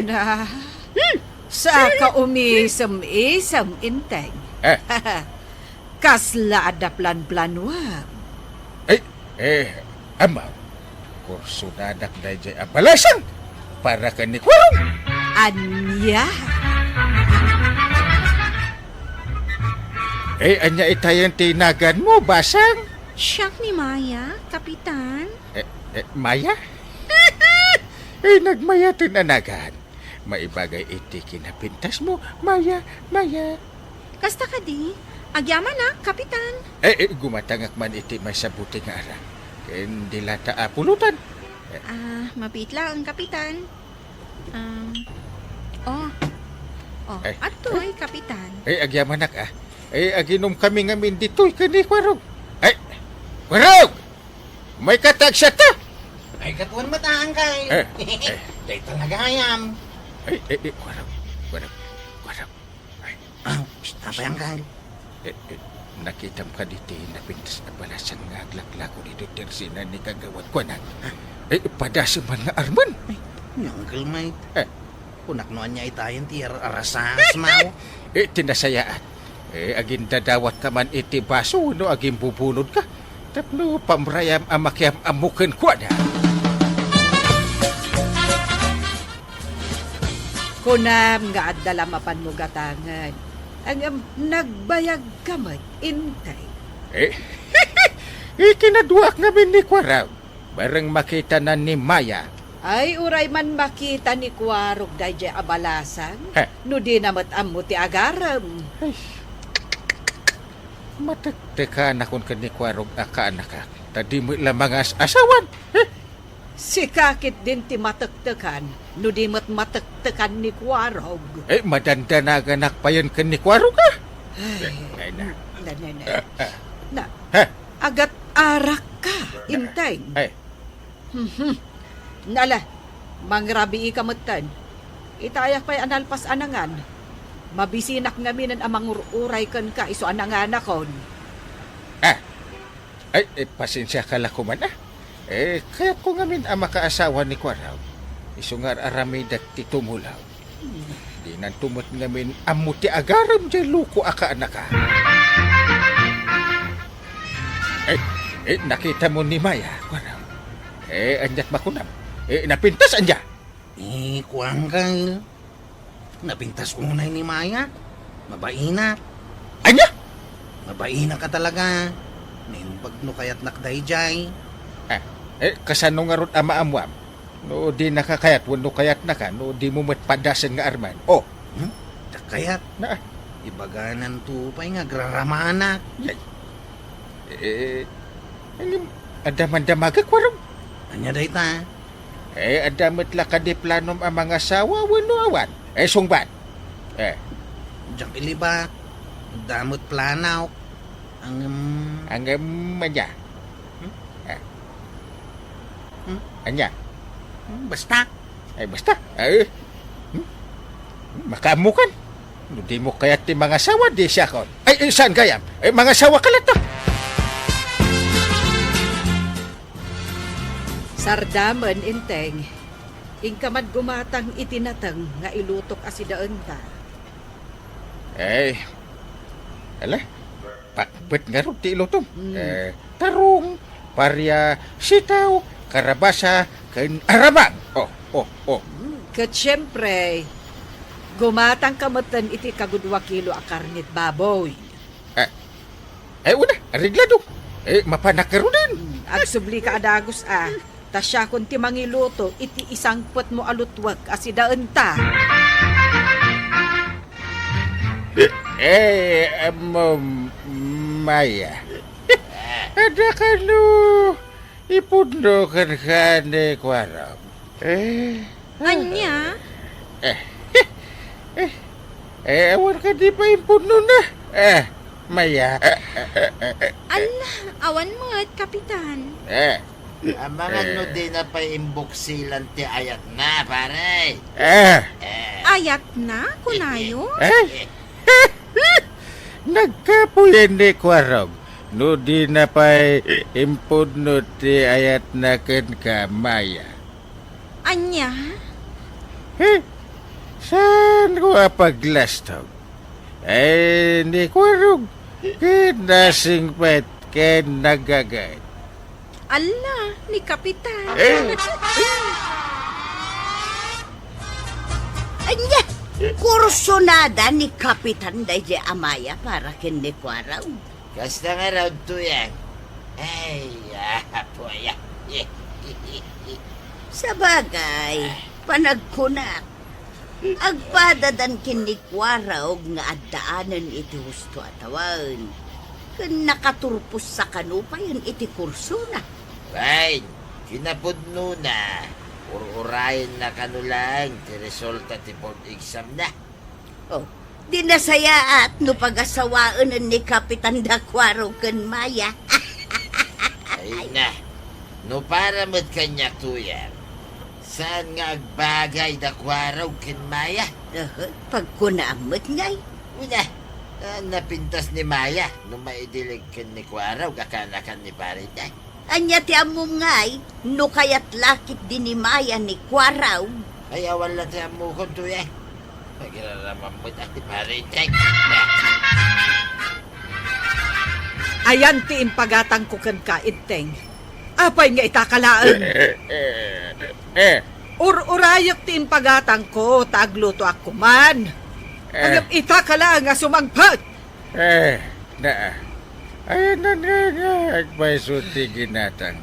Na, saka umisem-isem, Enteng. Eh. Kasla adda plan-planuam. Ay, eh, Ama, kursunadak daydiay a balasang para ken ni Kuarog. Ania? Eh, ania itayen ti naganmo, Basang? Siak ni Maya, Kapitan. Eh, eh, Maya? Eh, nagmayaten a nagan. Maibagay iti kinapintasmo, Maya, Maya. Kasta kadi, agyamanak, Kapitan. Eh, eh, gumatangak man iti maysa buting nga ara. Ken di la ta a pulutan. Eh. Ah, mabiit laeng, Kapitan. Um, oh. Oh, eh. Adtoy, Kapitan. Eh, agyamanak, ah. Eh, aginom kami ngamin ditoy ken ni Kuarog. Eh, Kuarog! May katagsa ta! Ay, katuan met, Angkal. Eh, eh. Dayta nga gayam. Ay, eh, eh, Kuarog, Kuarog, Kuarog. Ay. Ah, psst, apay, Angkal? Eh, eh, nakitam kadi ti napintas a balasang nga aglaklako ditoy tersina ni Kagawad Kuanang? Eh, padasem man nga armen. Ay, ni Angkal, mate. Eh. Kunak no ania itayen ti ar-, arasasmaw. Eh, ti nasayaat. Eh, agindadawat ka man iti baso wenno agimbubunod ka. Tapno pamrayam a makiam-ammo kenkuana. Kunam nga adda la mapanmo gatangen. Ngem nagbayag ka met, Enteng. Eh, ikinaduak ngamin ni Kuarog. Bareng makitana ni Maya. Ay, uray man makita ni Kuarog daydiay a balasang, eh, no dina met ammo ti agarem. Ay. Matektekanakon ken ni Kuarog a kaanakak, ta di met la mangas-asawan. Eh? Sika ketdin ti matektekan, no di met matektekan ni Kuarog. Eh, madandanaganak payen ken ni Kuarog, ah? Ay, Ay, na. na, na, na. Ah, ah. Na, Ha? agat-arak ka, Inteng. Ay. Mhm. Nala, mangrabii ka metten. Itayak pay a nalpas a nangan. Mabisinak ngaminen a mangur-uray kenka isu a nanganakon. Ah, ay, eh, pasensiaka la koman, ah. Eh, kayatko ngamin a makaasawa ni Kuarog. Isu nga ar-aramidek ti tumulaw. Dinanto met ngamin ammo ti agarem diay loko a kaanaka. Eh, eh, nakitamo ni Maya, Kuarog. Eh, aniat makunam? Eh, napintas ania? Eh, kuan, Kyle. Napintas unay ni Maya. Mabaina. Ania? Mabaina ka talaga. Naimbag no kayatnak daydiay. Ah, eh, kasano ngarud a maammuam? No dinaka kayat wenno kayatnaka, no dimo met padasen nga armen. Oh. Hmm? Diak kayat. Na. Ibagananto pay nga agraramanak. Yay. Eh, ngem, adda man damagek, Kuarog? Ania dayta? Eh, adda met la kadi planom a mangasawa wenno awan? Eh, sungbat. Eh. Diak ilibak. Adda met planok. Ngem. Ngem, ania? Hmm? Eh. Hmm? Ania? Hmm, basta. Ay, basta. Ay. Hmm? Makaammokan. No dimo kayat ti mangasawa, di siakon. Ay, eh, saan gayam? Eh, mangasawa ka latta. Sardamen, Inteng. Inka man gumatang iti nateng nga ilutok a sidaenta. Eh, ala, pakbet ngarud ti ilutom. Mm. Eh, tarong, paria, sitaw, karabasa, ken aramang. Oh, oh, oh. Mm, ket siempre, gumatang ka metten iti kagudua kilo a karnit baboy. Eh, eh, una, areglado. Eh, mapanak ngaruden. Mm, agsubli ka a dagus, ah. Ta siakon ti mangiluto iti isangpetmo a lutwek a sidaenta. Eh, amo, Maya. Adda kano ipudno kenka ni Kuarog? Eh, Ania? Eh, eh, eh, awan kadi pay impudnona? Eh, Maya. Ala, awan met, Kapitan. Eh, Amangan no Eh. dina pay imbuksilan ti ayatna, pare. Eh. Eh. Ayatna, kunayo? Eh? Nagkapuyen ni Kuarog no dina pay impudno ti ayatna kenka, Maya. Ania? Eh, saanko a paglastog? Eh, ni Kuarog, ket nasingpet ken nagaget. Ala, ni Kapitan. Eh. Ania? Kursonada ni Kapitan daydiay a Maya para ken ni Kuarog. Kasta ngarud, Tuyang. Ay, apo, ay. Sabagay, panagkunak, agpadadan ken ni Kuarog nga addaanen iti husto a tawen, ken nakaturpossa kano payen iti kursona. Wen, kinapudnona, ur-urayenna kano laeng ti resulta ti board exam na. Oh, di nasayaat no pagasawaenen ni Kapitan da Kuarog ken Maya. Ay na, no para met kaniak, Tuyang, saan nga agbagay da Kuarog ken Maya? Aha, pagkunaam met ngay. Una, ah, napintas ni Maya no maidilig ken ni Kuarog a kaanakan ni Pare Tay. Ania ti ammom ngay no kayat la ketdi ni Maya ni Kuarog? Ay, awan la ti ammokon, Tuyang. Agiraramam met a ti Pare Jack. Ayan ti impagatangko kenka, Inteng. Apay nga itaka laeng? Eh, eh, eh. Ur-urayek ti impagatangko ta aglutoak koman. Eh. Ngem itaka laeng a sumangpet. Eh, na, ayanan nga, nga agpayso ti ginatang.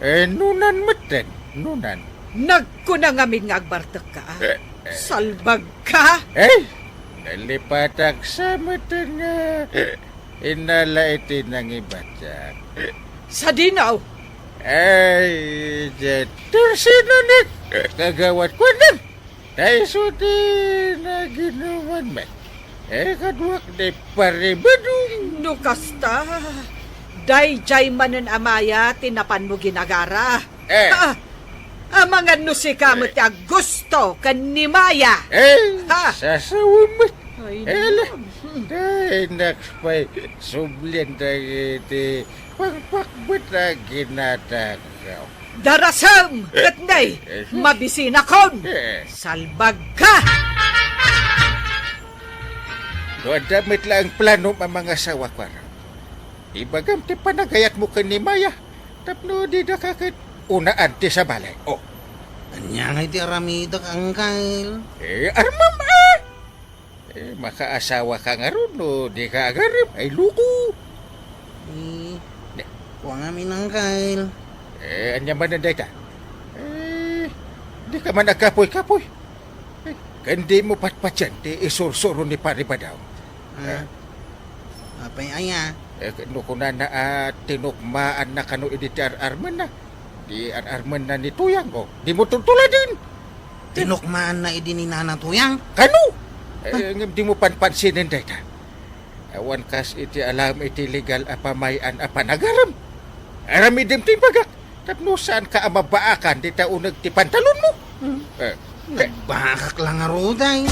Eh, nunan metten, nunan. Nagkuna ngamin nga agbartek ka, ah. Eh, eh. Salbag ka. Eh, nalipatak sa metten nga, eh, Inna la iti nangibatiak. Sadino? Ay, diay tersino ni kagawad kuanan. Ta isu ti naginuman met. Eh, kaduak ni Pare Badong. No kasta, daydiay manen a maya ti napanmo ginagara. Eh. Ah, amangan no sika met ti aggusto ken ni Maya. Eh, Ha? Sasawen met. Ay, Eh, ala. Naks pay, sublian dagiti pangpakbet a ginatangko. Darasem, Eh, ket nay, eh, eh. Mabisinakon. Eh. Salbagka! No adda met laeng planom a mangasawa, kuara. Ibagam ti panagayatmo ken ni Maya, tapno didaka ket unaan ti sabali. Oh. Ania ngay ti aramidek, Angkel? Eh, armem, ah! Eh, makaasawaka ngarud no dika agarem, ay loko. Eh, Ne- kua ngamin, Angkel. Eh, ania manen dayta? Eh, dika man agkapoy-kapoy. Eh, ken dimo patpatien ti isursuro ni Pare Badong. Ah. Eh. Apay aya? Eh, no kunana a tinukmaanna kano idi ti ar-armenna, di ar-armenna ni Tuyang, o, dimo tultuladen. Tinukmaanna idi ni Nana Tuyang? Kano? Eh, Ah. Ngem dimo panpansinen dayta. Awan kas iti alam iti legal a pamay-an a panagarem. Aramidem ti imbagak. Tapno saanka a mabaakan dita uneg ti pantalonmo? Hmm. Eh, eh. Nagbaakak la ngarud, ay.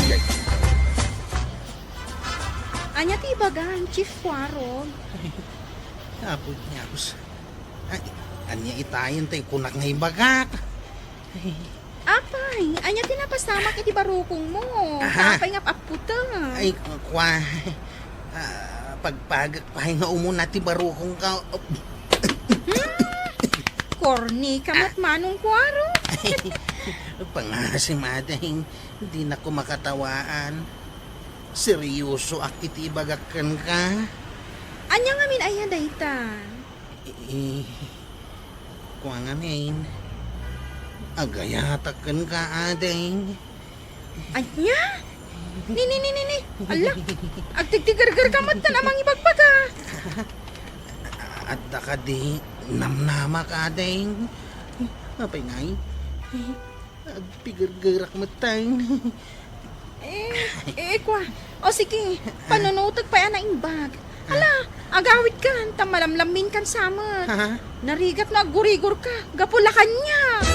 Ania ti ibagam, Chief Kuarog? Apo, Dios. Ay, ania itayen tay kunak nga ibagak? Apay, ania ti napasamak iti barukongmo? Aha. Apay nga apputa? Ay, kua, ah, pagpagek pay nga umuna ti barukongko. Hmm? Korni ka met, Manong Kuaro. Pangasim, ading, dinako makatawaan. Seryosoak iti ibagak kenka. Ania ngamin aya dayta? Eh, kua ngamin, agayatak kenka, ading. Ania? Ni, ni, ni, ni, ni. Ala, agtigtigergerka met ken a mangibagbaga. Adda kadi namnamak, ading? Apay ngay? Agpigergerak met, tay. Eh, eh, kua. O sige, panunotek pay a naimbag. Ala, agawidkan, ta malamlamminkan sa met. Ha? Narigat no aggurigorka, gapu la kaniak.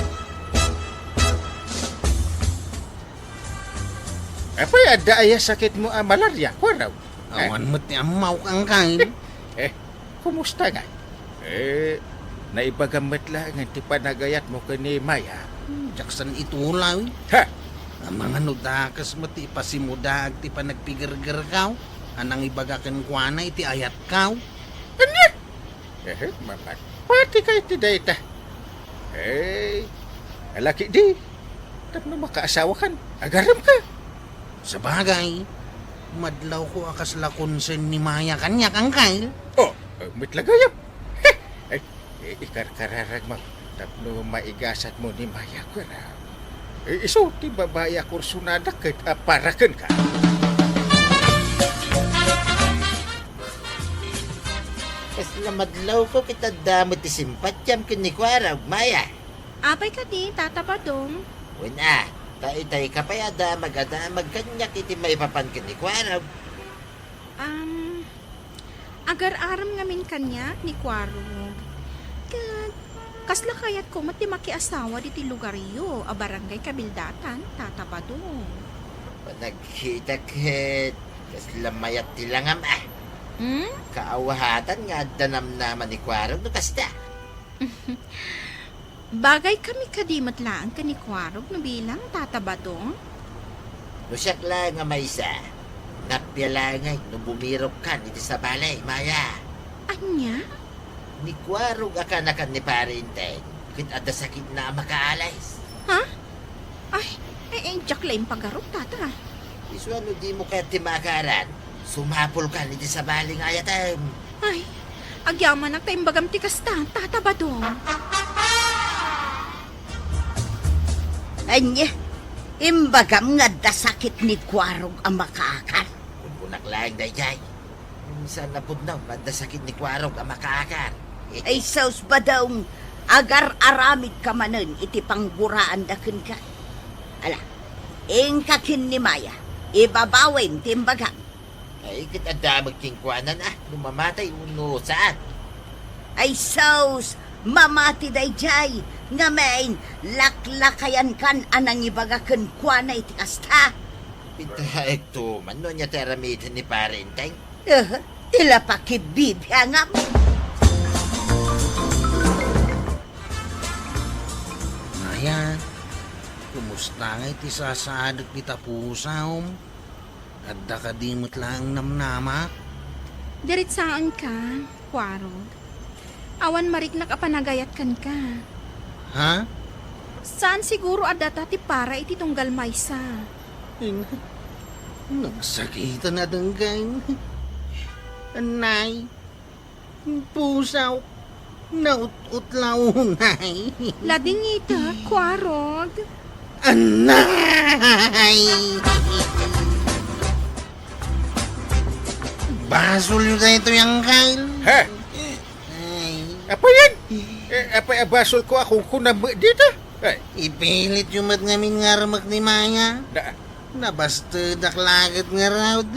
Apay, adda aya sakitmo a malaria, kuarog? Awan met ti ammawak, Angkel. Eh, kumusta ngay? Eh, naibagam met laengen ti panagayatmo ken ni Maya. Hmm, diak saan itulaw. Ha? Amangan no dakes met ti ipasimudaag ti panagpigergerkaw a nangibaga kenkuana iti ayatkaw. Ania? Eh, mapat-, pati kay ti dayta. Eh, alaki di. Tapno makaasawakan, agaremka. Sabagay, madlawko a kasla konsen ni Maya kaniak, Angkel. Oh, eh, met la gayam. Ay, eh, ikarkararagmo tapno maigasatmo ni Maya, kuara. Eh, isu ti babai a kursunada ket a para kenka. Kasla madlawko ket adda met ti simpatiam ken ni Kuarog, Maya. Apay kadi, Tata Badong? Wen a, ta itay ka pay a damag a damag kaniak iti maipapan ken ni Kuarog. Am, agar-arem ngamin kaniak ni Kuarog. Ket kasla kayatko met ti makiasawa ditoy lugaryo a Barangay Kabildatan, Tata Badong. Panagkita ket kasla mayat ti langam, a. Hmm? Kaawatan nga adda namnama ni Kuarog no kasta. Bagay kami kadi met laeng ken ni Kuarog no bilang, Tata Badong? No siak laeng a maysa, nappia laeng ngay no bumirokkan iti sabali, Maya. Ania? Ni Kuarog a kanakan ni Pare Enteng, ket adda sakitna a makaalis. Ha? Ay, ay, ay, diak la impagarup, Tata. Isu a no dimo kayat ti maakaran, sumapulkan iti sabali nga ayatem. Ay, agyamanak ta imbagam ti kasta, Tata Badong. Ania, imbagam nga adda sakit ni Kuarog a makaakar? Kunkunak laeng daydiay. Saan a pudno nga adda sakit ni Kuarog a makaakar? Ay, sus, Badong, agar-aramidka manen iti pangguraanda kenka. Ala, inka ken ni Maya, ibabawem ti imbagam. Ay, ket adda met kenkuana a no mamatay wenno saan. Ay, sus, mamati daydiay, ngamin, laklakayankan a nangibaga kenkuana iti kasta. Pitaekto, mano ania ti aramiden ni Pare Enteng? Eh, ti la pakibibiangam. Maya, kumusta ngay ti sasaadek ti tapusom? Adda kadi met laeng namnama? Diritsaenka, Kuarog. Awan mariknak a panagayat kenka. Ha? Saan siguro a data ti para iti tunggal maysa. Ina, nagsakitan a denggen. Anay, pusaw, naut-utlaw unay. Ladingita, Kuarog. Anay! Basolyo daytoy, Angkel. Ha? Ay. Apay yan? Eh, apay a basolko a kunkunam dita? Ay. Ipilityo met ngamin nga armek ni Maya. Na. Nabastedak laket ngarud.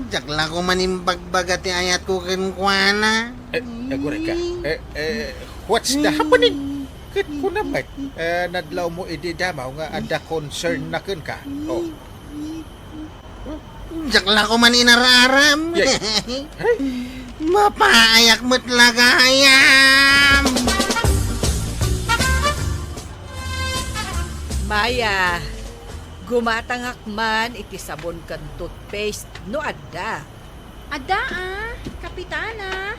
Diak la koma imbagbaga ti ayatko kenkuana. Eh, aguray ka. Eh, eh, what's the happening? Ket kuna met, eh, nadlawmo idi damaw nga adda concern na kenka. Oh. Diak la koma inararam. Yay. Ay. Mapaayak met la gayam. Maya, gumatangak man iti sabon ken toothpaste no adda. Adda, a, Kapitana.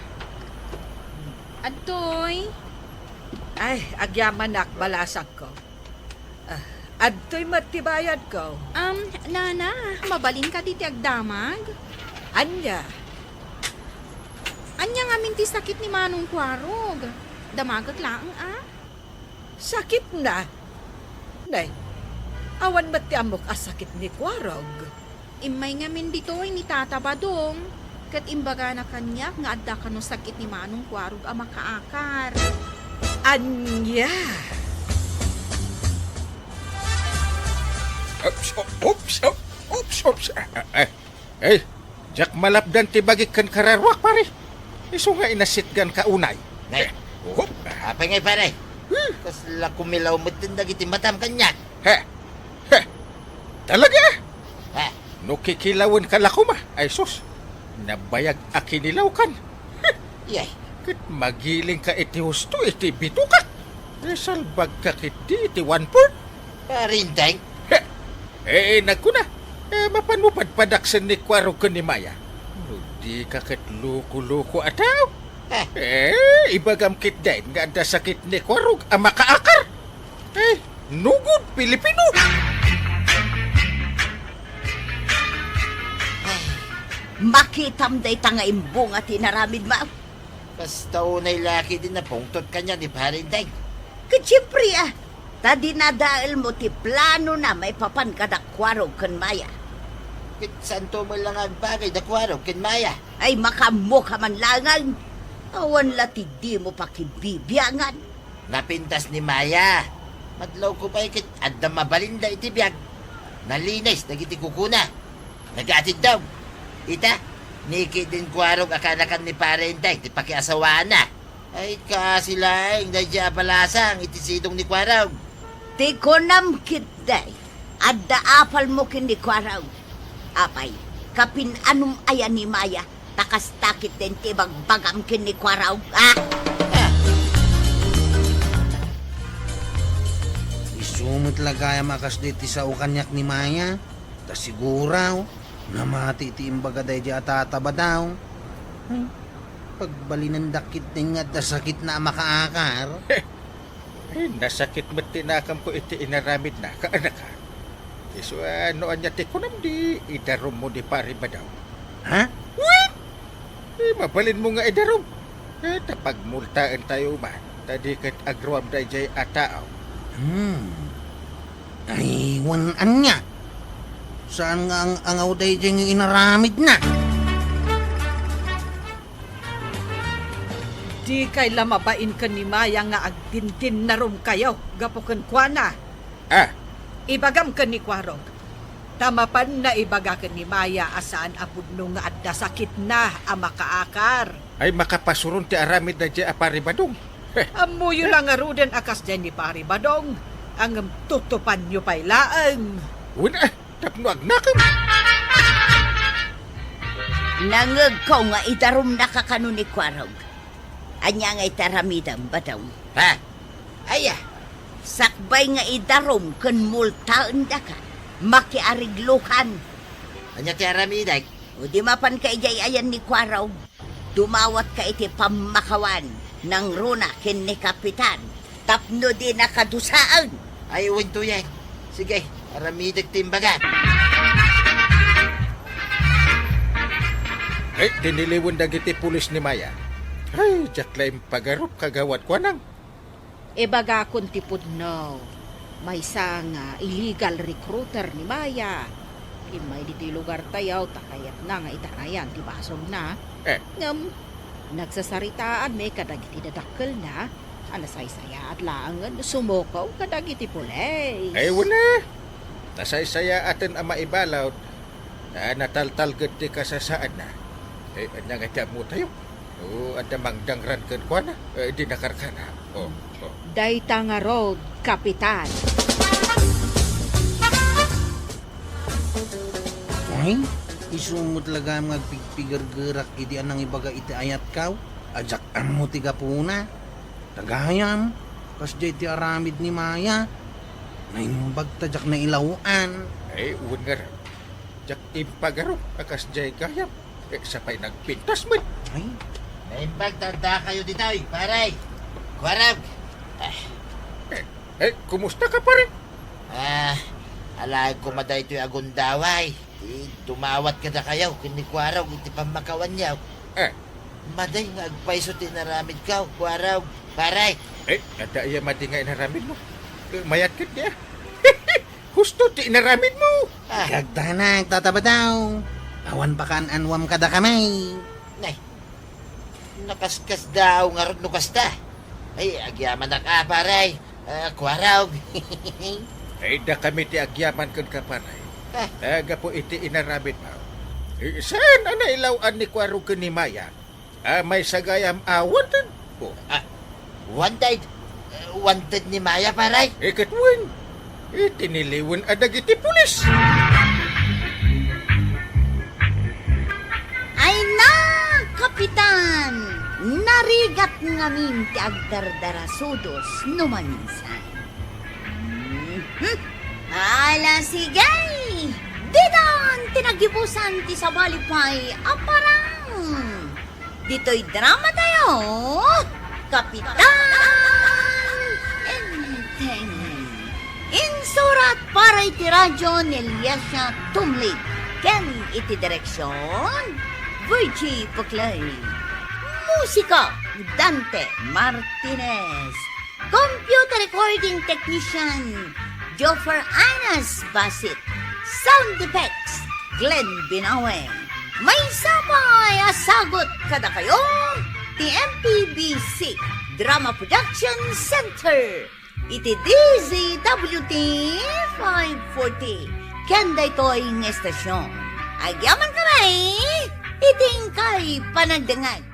Adtoy. Ay, agyamanak, balasangko. Ah, adtoy met ti bayadko. Um, Nana, mabalin kadi ti agdamag? Ania? Ania ngamin ti sakit ni Manong Kuarog? Damagek laeng, a? Sakitna? Nay, awan met ti ammok a sakit ni Kuarog. Immay ngamin ditoy ni Tata Badong, ket imbagana kaniak nga adda kano sakit ni Manong Kuarog a makaakar. Ania? Oops, o-, oops, o-, oops, oops. Ah, ah, ah. Eh, diak malapdan ti bagik ken kararuak, pare. Isu nga inasitganka unay. Nay, eh, hop. Apay ngay, pare? Hmm. Kasla kumilaw met dagiti matam kaniak. He. He. Talaga? He. No kikilawenka la koma, ay sus, nabayag a kinilawkan. Yay. Ket magilingka iti husto iti bitokak. Isalbagka ketdi iti one-fourth. Pare Enteng? He. Eh, nagkuna, eh, mapanmo padpadaksen ni Kuarog ken ni Maya. No dika ket loko-loko a tao. Eh. Eh, ibagam ketdin nga adda sakit ni Kuarog a makaakar. Eh, nugod Pilipino. Makitam dayta nga imbunga ti inaramidmo. Kasta unay la ketdin napungtot kaniak ni Pare Enteng. Ket siempre, a, ta dinadaelmo ti planona maipapan kada Kuarog ken Maya. Ket saanto met la nga agbagay da Kuarog ken Maya? Ay, makaammoka man laengen. Awan la ti dimo pakibibiangan. Napintas ni Maya. Madlawko pay ket adda mabalinda iti biag. Nalinis dagiti kukuna. Nagaatiddog. Ita, ni ketdin Kuarog a kaanakan ni Pare Enteng ti pakiasawaanna. Ay, kaasi laeng daydiay a balasang iti sidong ni Kuarog. Ti kunam ketdi, adda apalmo ken ni Kuarog. Apay, kapin-anom aya ni Maya, ta kasta ketdin ti ibagbagam ken ni Kuarog, a? Isu met la gayam a kasdi ti sao kaniak ni Maya, ta siguro, namati ti imbaga daydiay a Tata Badong. Ay, pagbalinendak ketdin nga adda sakitna a makaakar. Eh, nasakit met ti nakemko iti inaramidna, kaanaka. Isu a, no ania ti kunam, di idarummo ni Pare Badong. Ha? Wen! Eh, mabalinmo nga idarum. Eh, ta pagmultaentayo man, ta di ket agroam daydiay a tao. Hmm. Ay, wen ania? Saan nga ang-angaw daydiay nga inaramidna? Dikay la mabain ken ni Maya nga agdindinnarum kayo gapu kenkuana. Ah. Ibagam ken ni Kuarog, ta mapan naibaga ken ni Maya a saan a pudno nga adda sakitna a makaakar. Ay, makapasuron ti aramid daydiay a Pari Badong. Heh. Ammoyo la ngaruden a kasdiay ni Pari Badong, ngem tutupanyo pay laeng. Wen, ah, tapno agnakem. Nangngegko nga idarumnaka kano ni Kuarog. Ania nga iti aramidem, Badong? Ha? Aya? Sakbay nga idarum ken multaendaka, makiariglokan. Ania ti aramidek? O di mapanka idiay ayan ni Kuarog, dumawatka iti pammakawan, nangruna ken ni Kapitan, tapno dinaka dusaen. Ay, wen, Tuyeng. Sige, aramidek ti imbagak. Eh, tiniliwen dagiti pulis ni Maya. Ay, diak la impagarup, Kagawad Kuanang. Ibagakon ti pudno, maysa nga illegal recruiter ni Maya. Immay ditoy lugartayo ta kayatna nga itarayan ti basolna. Eh. Ngem, nagsasaritaanmi kadagiti dadakkelna a nasaysayaat laengen no sumuko kadagiti pulis. Ay, wen a. Nasaysayaaten a maibalud, ta nataltalged ti kasasaadna. Eh, ania nga ti ammotayo? O, adda mangdangran kenkuana? Eh, di nakarkana. O, o. Dayta ngarud, Kapitan. Ay, isu met la gayam nga agpigpigergerak idi a nangibaga iti ayatko a diak ammo ti gapuna. Ta gayam, kasdiay ti aramid ni Maya. Naimbag ta diak nailaw-an. Ay, wen ngarud. Diak impagarup a kasdiay gayam. Eh, sa pay nagpintas met. Ay. Naimbag ta addakayo ditoy, pare. Kuarog. Ah. Eh, eh, kumustaka, pare? Ah, alaek koma daytoy a gundaway. Ti dumawat kadakayo ken ni Kuarog iti pammakawanyo. Eh. Madi nga agpayso ti inaramidko, Kuarog, pare. Eh, adda aya madi nga inaramidmo? Eh, mayat ketdi, ah. Husto ti inaramidmo. Ah. Agdanag, Tata Badong. Awan pakaan-anuam kadakami. Nay, nakaskasdaaw ngarud no kasta. Ay, agyamanak, ah, pare. Ah, Kuarog. Ay, dakami ti agyaman kenka, pare. Ah. Ah, gapu iti inaramidmo. Eh, saan a nailaw-an ni Kuarog ken ni Maya? Ah, maysa gayam a wanted. Oh. Ah, wanted? Eh, wanted ni Maya, pare? Eh, ket wen. Eh, tiniliwen a dagiti pulis. Ay na, Kapitan! Narigat ngamin ti agdardarasudos no maminsan. Mhm. Ala, sige! Ditan ti nagibusan ti sabali pay a parang. Ditoy dramatayo, Kapitan Enteng. Insurat para iti radio ni Eliasia Tumlig ken iti direksion, Virgie Puclay. Musika, Dante Martinez. Computer recording technician, Joffer Anas Basit. Sound effects, Glenn Binawe. Maysa pay a sagut kadakayo ti M P B C Drama Production Center iti D Z W T five forty ken daytoy nga estasion. Agyaman kami iti inkay panagdengngeg.